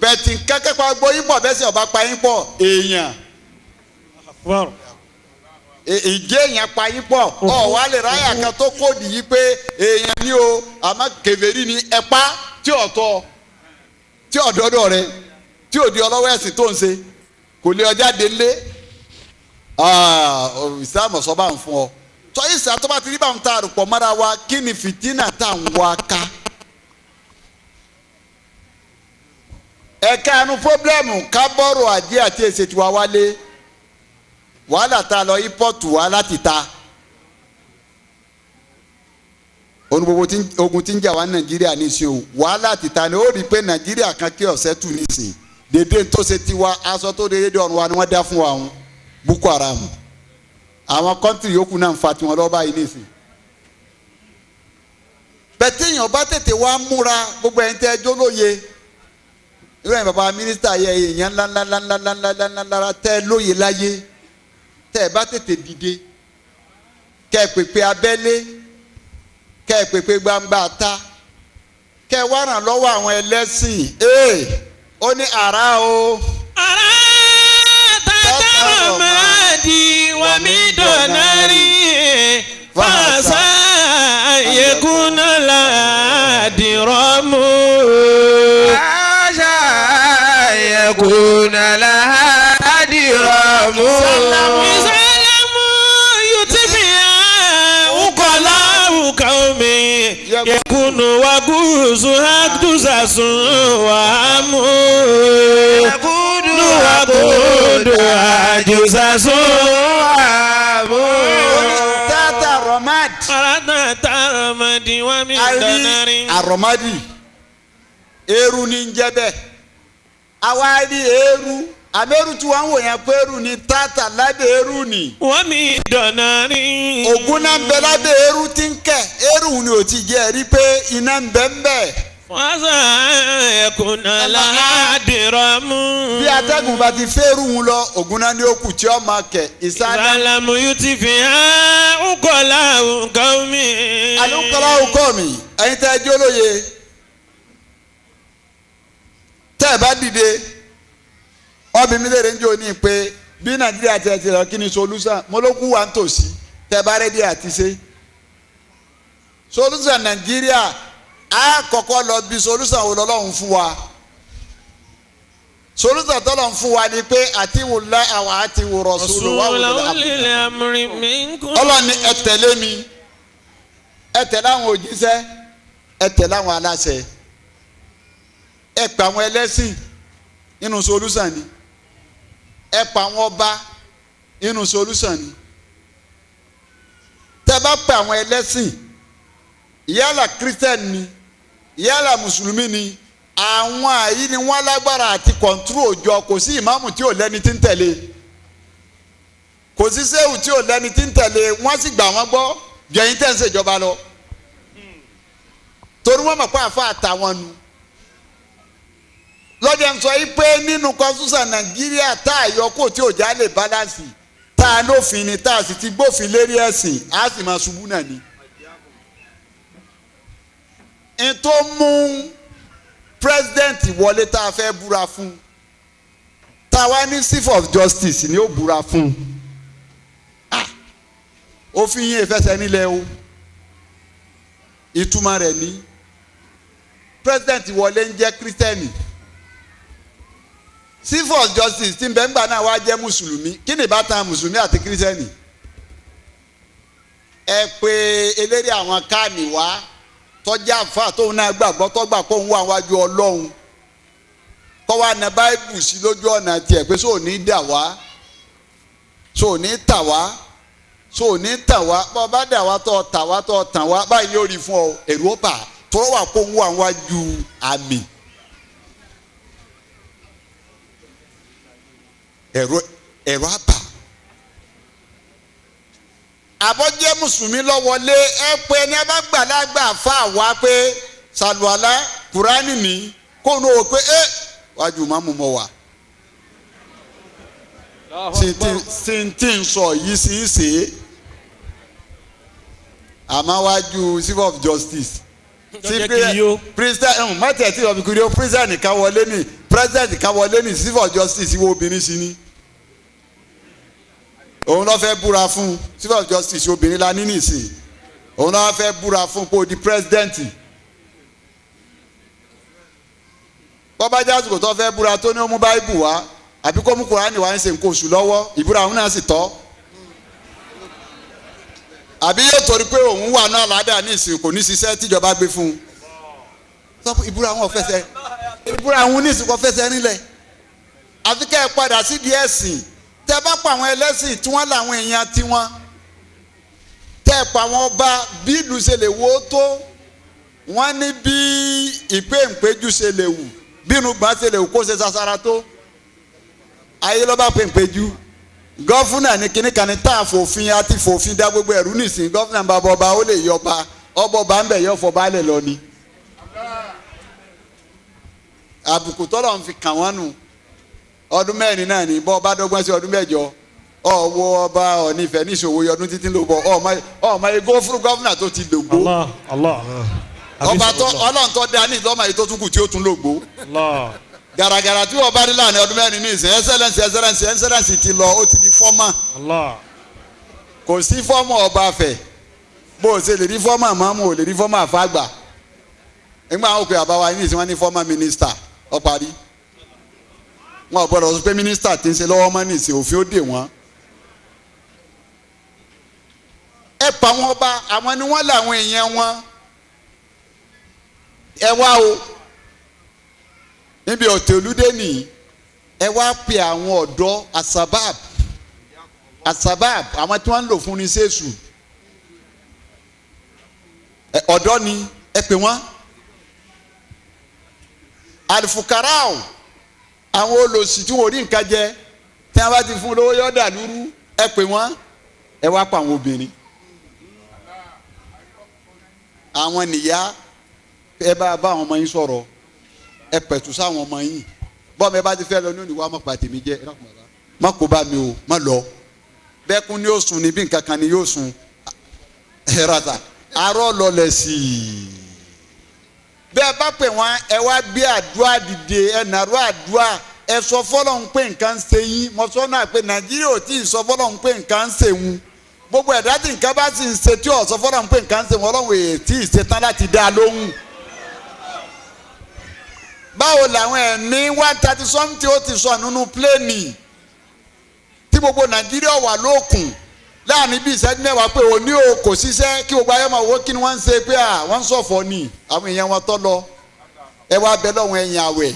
S4: Bẹ̀tì kẹ́kẹ́ pa gbọ́ yín pọ̀ bẹ́ẹ̀ sì ọba pa yín pọ̀ èèyàn ìjẹ́ èèyàn pa yín pọ̀ ọ̀ wá lè ráyà kan tó kóòdì yìí pé èèyàn ni o, àmọ́ kèfèrí ni ẹ pa tí ọ̀tọ̀ tí ọ̀dọ́dọ̀ rẹ tí òdi ọlọ́wọ́ ẹ̀sìn tó ń ṣe kò lè ọjà délé. Ìsìlámù sọ bá ń fún ọ tọ́ ìsà tó bá ti rí bá ń ta àrùpọ̀ mọ́ra wa, kí ni fìtínà tá à ń wá ká? Ẹ̀ka ẹnu pọ́blẹ́mù ká bọ́rọ̀ ajé àti èsè tiwa wálé, wàhálà tá a lọ ípọ́ọ̀tù wá láti ta. Onu gbogbo ogun tí ń jà wá Nàìjíríà nísìnyí o, wàhálà ti ta ni. Ó rí i pé Nàìjíríà kan kí ọ̀sẹ̀ tù nísìnyí, dédé tó ṣe tiwa aṣọ tó dédé ọ̀run wa ni wọ́n dá fún wa òun Boko Haram. Àwọn kọ́ńtìrì yòókù náà ń fa tiwọn lọ́ọ́ báyìí nísìnyí. Bẹ̀tẹ̀ èèyàn bá tètè wá múra, gbogbo ẹ̀yin tẹ́ ẹjọ́ lóye, irú ẹ̀yin bàbá mínísítà yẹ èèyàn ńláńláńláńláńláńláńlá tẹ́ lóye láyé, tẹ́ ẹ bá tètè dìde kẹ́ ẹ pèpè abẹ́lé, kẹ́ ẹ pèpè gbangba ta, kẹ́ ẹ wá ràn lọ́wọ́ àwọn ẹlẹ́sìn. Ó ní àrá o.
S1: Àrá tàtàrà máa di wà mí dọ̀nà rí fàṣà yẹkúnà ládìrọ́mù.
S3: Fàṣà yẹkúnà ládìrọ́mù.
S1: Ìsàlámù yùtìfìyà ukọ̀lá ukàwé yẹkúnù wàgùsù hàdùsàsùn wàhámù.
S3: Yẹkúnù
S1: Wàgùdù àjùsàsùn
S3: wàhámù.
S4: Tata Romad.
S1: Àràdà tàràmàdì wà mí dọ̀nàrí.
S4: Àrọ̀mádì eérú ní ń jẹ́ bẹ́ẹ̀. Àwa rí eérú, àmẹ́rù tí wọ́n ń wò yẹn pé eérú ni tata lábẹ́ eérú ni.
S1: Wà mí dọ̀nàrí.
S4: Ògùn náà ń bẹ lábẹ́ eérú tí ń kẹ̀, eérú ni ò ti jẹ́ rí pé iná ń bẹ ń bẹ.
S1: Fàṣà yẹkúnà ládìrọ́mù.
S4: Bí atẹ́gùn bá ti fẹ́rù ń lọ, ògùn náà ni ó kù tí ó máa kẹ̀. Ìsáná.
S1: Ìsàlámù yùtìfìyà ukọ̀lá ukàwé.
S4: Alukọlá ọkọ mi, ẹ̀yin tẹ́ ẹ jẹ́ olóye, tẹ́ ẹ bá dìde, ọbẹ̀ mi lè ń jò ní pé bí Nàìjíríà ti ẹ ti lọ kí ni solution, mo ló kú wa ń tòsí, tẹ́ ẹ bá rẹ́dí àti ṣe solution Nàìjíríà, á kọ́kọ́ lọ bí solution wo lọ́lọ́run fún wa. Solution tọ́lọ́run fún wa ni pé àti wò lá àwọn àti wò rọ̀ṣúlù wà wò lọ́lọ́. Ọlọ́run ni ẹ tẹ̀lé mi, ẹ tẹ̀lé àwọn òjíṣẹ́, ẹ tẹ̀lé àwọn aláṣẹ, ẹ pa àwọn ẹlẹ́sìn nínú solution ni, ẹ pa àwọn ọba nínú solution ni. Tẹ́ bá pa àwọn ẹlẹ́sìn, yálà Christian ni, yálà mùsùlùmí ni, àwọn àyí ni wọ́n lágbára àti kọ̀ǹtúrò òjò. Kò sí ìmáàmù tí ò lẹ́ni tí ń tẹ̀lé, kò sí sẹ́wù tí ò lẹ́ni tí ń tẹ̀lé, wọ́n sì gbà wọ́n gbọ́ jẹ̀yìn tẹ̀ ń ṣèjọba lọ, torí wọ́n mọ̀ pé àfa àtàwọn nu. Lọ́jọ́ ń sọ yìí pé nínú constitution Nàìjíríà tá a yọ kó tí òjá lè balance, tá a lófin ni, tá a sì ti gbófin lérí ẹ̀sìn, á sì máa ṣubú náà ni. N tó mú president wọlé tá a fẹ́ búra fún, tá a wá ní chief of justice ni ó búra fún, òfin yìí fẹsẹ̀ nílẹ̀ o. Ìtumọ̀ rẹ̀ ní president wọlé ń jẹ́ kírísítẹ́nì, Chief of Justice tí ń bẹ ńgbà náà wá jẹ́ mùsùlùmí. Kí ni ìbátan mùsùlùmí àti kírísítẹ́nì? Ẹ pé eléré àwọn káàní wá tọ́jà fà tóun náà gbàgbọ́ tọ́gbà kóun wà wájú Ọlọ́run, kọ́ wa na báìbù sí lójú ọ̀nà tiẹ̀ pé sóò ní dà wá, sóò ní tà wá, sóò ní tà wá, bọ́ bá dà wá tọ́ tà wá tọ́ tàn wá báyìí yóò rí fún ọ. Èrò ọba tọ́wọ́ wà kóun wà wájú àmì. Ẹ̀rọ àbà. Àbọ̀jẹ́ mùsùlùmí lọ́wọ́lé ẹ pé ẹni ẹ bá gbà lágbà fà wá pé sàlùwàlá kùránì ní kó ní o pé ẹ wájú má mú mọ wá. Tí ń sọ yìí sí í ṣe é. Àmọ́ wájú Chief of Justice. President mọ́tẹ̀ tí ọ̀bì kiri o, president kan wọlé ní president kan wọlé ní Chief of Justice wo obìnrin sí ni. Òun ló fẹ́ búra fún Chief of Justice obìnrin la ní nìsín. Òun ló fẹ́ búra fún kó di president. Bọ́bá jásùkò tó fẹ́ búra tó ní ó mú báíbù wá àbí kó mú kúránì wá ń ṣe nǹkan oṣù lọ́wọ́, ìbúra òun náà sì tọ́. Àbí yóò torí pé òun wà náà ládàá ní ìsìn kò ní ṣiṣẹ́ tíjọba gbé fún un. Sọ pé ìbúra wọn ò fẹsẹ̀, ìbúra òun ní ìsìn kò fẹsẹ̀ nílẹ̀. Àfi kẹ́ ẹ padà sídìí ẹ̀sìn. Tẹ́ bá pa àwọn ẹlẹ́sìn tí wọ́n làwọn èèyàn tiwọn, tẹ́ pa àwọn ọba bí ìlú ṣe lè wó tó, wọ́n ní bí ìpéǹpéjú ṣe lè wù, bí inú gbọ́n ṣe lè wù kó ṣe sasara tó. Ayé ló bá péǹpéjú. Gọ́fúnà ní kíní kan ní tá a fòfin àti fòfin dá gbogbo ẹ̀rú nìsín. Gọ́fúnà bá bọ́ ọba ó lè yọ ọba, ọba ọba ń bẹ̀ yọ fọ baálẹ̀ lọ ni. Àbùkù tọ́lọ̀ ń fi kàn wọ́n nù. Ọdún mẹ́rin náà ní bọ́ ọba dọ́gbọ́n sí ọdún mẹ́jọ, ọwọ́ ọba ọ̀nìfẹ́ níṣòwò ọdún títí ló bọ̀ ọmọ egó fún gọ́fúnà tó ti lògbó.
S1: Allah Allah.
S4: Ọba tó Ọlọ́run tó dá ní ìlọ́mọ yìí tó tún kù tí ó tún lògbó. Gàràgàrà tí wọ́n bá rí láàrin ọdún mẹ́rin ní ìsìn ẹsẹ̀lẹ̀nsì ẹsẹ̀lẹ̀nsì ẹsẹ̀lẹ̀nsì ti lọ, ó ti di fọ́mà. Kò sí fọ́mà ọba fẹ̀, bó o ṣe lè rí fọ́mà mọ́mú ò lè rí fọ́mà àfàgbà. Nígbà àwọn òkè àbáwá yìí ní ìsìn wọn ní fọ́mà mínísítà ó parí. Wọn ò gbọdọ̀ sọ pé mínísítà ti ń ṣe lọ́wọ́ mọ́ ní ìsìn, òfin ó dè wọ́n. Ẹ pa wọn ọba, àwọn ni wọ́n làwọn èèyàn wọn. Ẹ wá o, níbi ọ̀tẹ̀ olúdé nìyí, ẹ wá pe àwọn ọ̀dọ́ asabab asabab àwọn tí wọ́n ń lò fún ní sẹ́sù. Ọ̀dọ́ ni ẹ pè wọ́n. Alifukarao, àwọn olòṣì tí wọ́n rí nǹkan jẹ tí wọ́n bá ti fún lówó yọ̀ọ́dà lúrú, ẹ pè wọ́n. Ẹ wá pa àwọn obìnrin, àwọn nìyá, ẹ bá bá àwọn ọmọ yín sọ̀rọ̀, ẹ pẹ̀tù sáwọn ọmọ yín. Bọ́ọ̀mù ẹ bá ti fẹ́ lọ ní òníwá má pa tèmi jẹ́, má kó bá mi o, má lọ. Bẹ́ẹ̀kún ni yóò sùn ní bí nǹkan kan ni yóò sùn. Ẹ rata arọ́ lọlẹ̀ sí i. Bẹ́ẹ̀ bá pè wọ́n, ẹ wá gbé àdúrà dìde, ẹ nàró àdúrà, ẹ sọ fọlọ́hún pé nǹkan ń ṣe yín. Mo sọ náà pé Nàìjíríà ò tí ì sọ fọlọ́hún pé nǹkan ń ṣe wọn. Gbogbo ẹ̀dá tí nǹkan bá sì ń ṣe tí ò sọ fọlọ́hún pé nǹkan ń ṣe wọn, Ọlọ́run èyí tí ì ṣe tán láti dá a lóhùn. Báwo làwọn ẹ̀mí 130 something ó ti sọ nínú pléènì tí gbogbo Nàìjíríà wà lókun láàrin bíi ìṣẹ́jú mẹ́wàá pé òní o kò ṣiṣẹ́, kí gbogbo ayé máa wò kí ni wọ́n ń ṣe pé à wọ́n ń ṣọ̀fọ̀ ni àwọn èèyàn wọn tọ́ lọ. Ẹ wá bẹ lọ́wọ́ ẹ̀yìn àwẹ̀,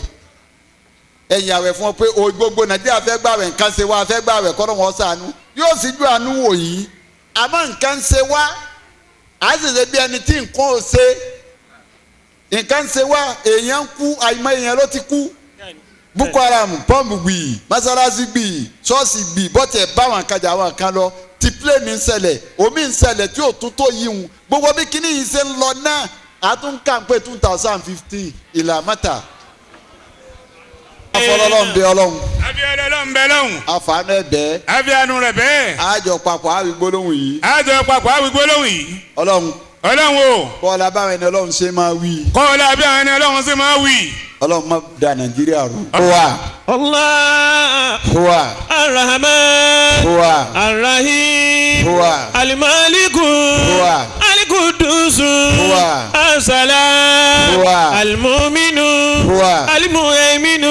S4: ẹ̀yìn àwẹ̀ fún ọ pé o gbogbo Nàìjíríà fẹ́ gbàwẹ̀, nǹkan ṣe wá fẹ́ gbàwẹ̀ kọ́ lọ́wọ́ ṣàánú yóò sì ju àánú wò yìí. Àmọ́ nǹkan ṣe wá, à sì ṣe bí ẹni tí nǹkan ò ṣe. Nǹkan ṣe wá, èèyàn kú, àìmọ̀ èèyàn ló ti kú. Boko Haram pọ́ǹpù gbì, mọ́sálásí gbì, ṣọ́ọ̀ṣì gbì, bọ́tẹ̀ báwọn kájà àwọn kan lọ. Ti pléènì ń ṣẹlẹ̀, omi ń ṣẹlẹ̀ tí ò tún tó yí wọn. Gbogbo bí kíní yìí ṣe ń lọ náà, a tún kà ń pé 2015 ìlà mọ́ta. Afọlọ́lọ́run bẹ Ọlọ́run.
S3: Abiyọlọ́run bẹ lọ́hùn.
S4: Àfààní ẹ̀ bẹ́ẹ̀.
S3: Abiyanu rẹ̀ bẹ́ẹ̀.
S4: Àjọ papọ̀ àwí gbólóhùn yìí.
S3: Àjọ papọ̀ àwí gbólóhùn yìí.
S4: Ọlọ́run.
S3: Ọlọ́run o.
S4: Kọ́lá báwọn ẹni Ọlọ́run ṣe máa wí.
S3: Kọ́lá bí àwọn ẹni Ọlọ́run ṣe máa wí.
S4: Ọlọ́run má da Nàìjíríà rú. Huwa.
S1: Allah.
S4: Huwa.
S1: Ar-Rahman.
S4: Huwa.
S1: Ar-Rahim.
S4: Huwa.
S1: Al-Maliku.
S4: Huwa.
S1: Al-Qudus. القدوس
S4: هو.
S1: السلام
S4: هو.
S1: المؤمن
S4: هو.
S1: المهيمن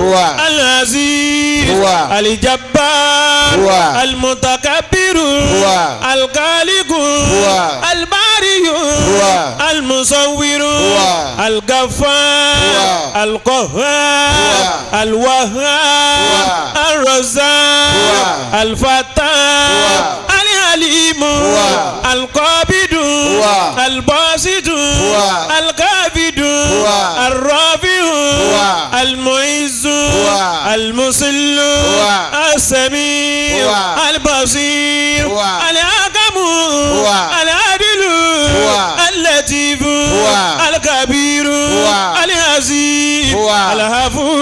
S4: هو.
S1: العزيز
S4: هو.
S1: الجبار
S4: هو.
S1: المتكبر
S4: هو.
S1: الخالق
S4: هو.
S1: الباري
S4: هو.
S1: المصور
S4: هو.
S1: الغفار
S4: هو.
S1: القهار
S4: هو.
S1: الوهاب
S4: هو.
S1: الرزاق
S4: هو.
S1: الفتاح
S4: هو.
S1: العليم
S4: هو.
S1: القابض
S4: هو.
S1: الباسط
S4: هو.
S1: القابض
S4: هو.
S1: الرافع
S4: هو.
S1: المعز
S4: هو.
S1: المسل
S4: هو.
S1: السميع
S4: هو.
S1: البصير
S4: هو.
S1: الحكم
S4: هو.
S1: العادل
S4: هو.
S1: اللطيف
S4: هو.
S1: الكبير
S4: هو.
S1: العزيز
S4: هو.
S1: العفو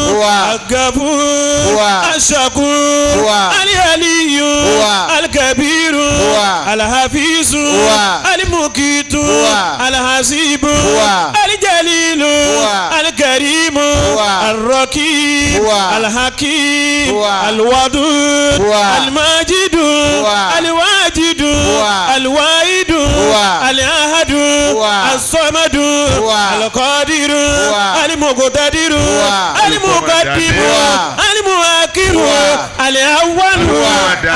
S4: هو.
S1: الغفور
S4: هو.
S1: الشكور
S4: هو.
S1: العلي
S4: هو.
S1: الكبير
S4: هو.
S1: الحفيظ
S4: هو.
S1: المقيت
S4: هو.
S1: الحسيب
S4: هو.
S1: الجليل
S4: هو.
S1: الكريم
S4: هو.
S1: الرقيب
S4: هو.
S1: الحكيم
S4: هو.
S1: الودود
S4: هو.
S1: الماجد
S4: هو.
S1: الواجد
S4: هو.
S1: الواحد
S4: هو.
S1: الأحد
S4: هو.
S1: الصمد
S4: هو.
S1: القادر
S4: هو.
S1: المقتدر
S4: هو.
S1: المقدم
S4: هو.
S1: المؤخر
S4: هو.
S1: الأول
S4: هو.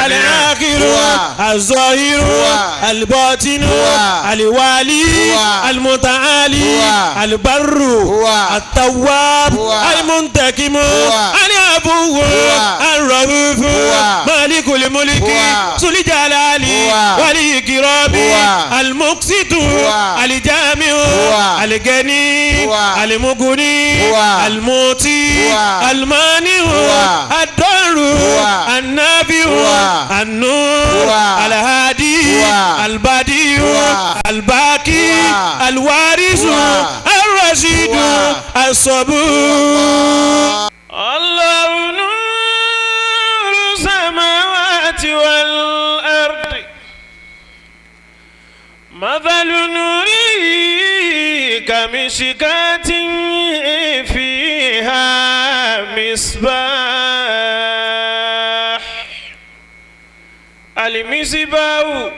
S1: الآخر
S4: هو.
S1: الظاهر
S4: هو.
S1: الباطن
S4: هو.
S1: الوالي
S4: هو.
S1: المتعالي
S4: هو.
S1: البر
S4: هو.
S1: التواب
S4: هو.
S1: المنتقم
S4: هو.
S1: العفو
S4: هو.
S1: الرؤوف
S4: هو.
S1: مالك الملك
S4: هو.
S1: ذو الجلال
S4: هو.
S1: والإكرام
S4: هو.
S1: المقسط
S4: هو.
S1: الجامع
S4: هو.
S1: الغني
S4: هو.
S1: المغني
S4: هو.
S1: المعطي
S4: هو.
S1: المانع
S4: هو.
S1: الضار
S4: هو.
S1: النافع
S4: هو.
S1: النور
S4: هو.
S1: الهادي
S4: هو.
S1: البديع
S4: هو.
S1: الباقي
S4: هو.
S1: الوارث
S4: هو.
S1: الرشيد
S4: هو.
S1: الصبور الله نور السماوات والأرض مثل نوره كمشكاة فيها مصباح المصباح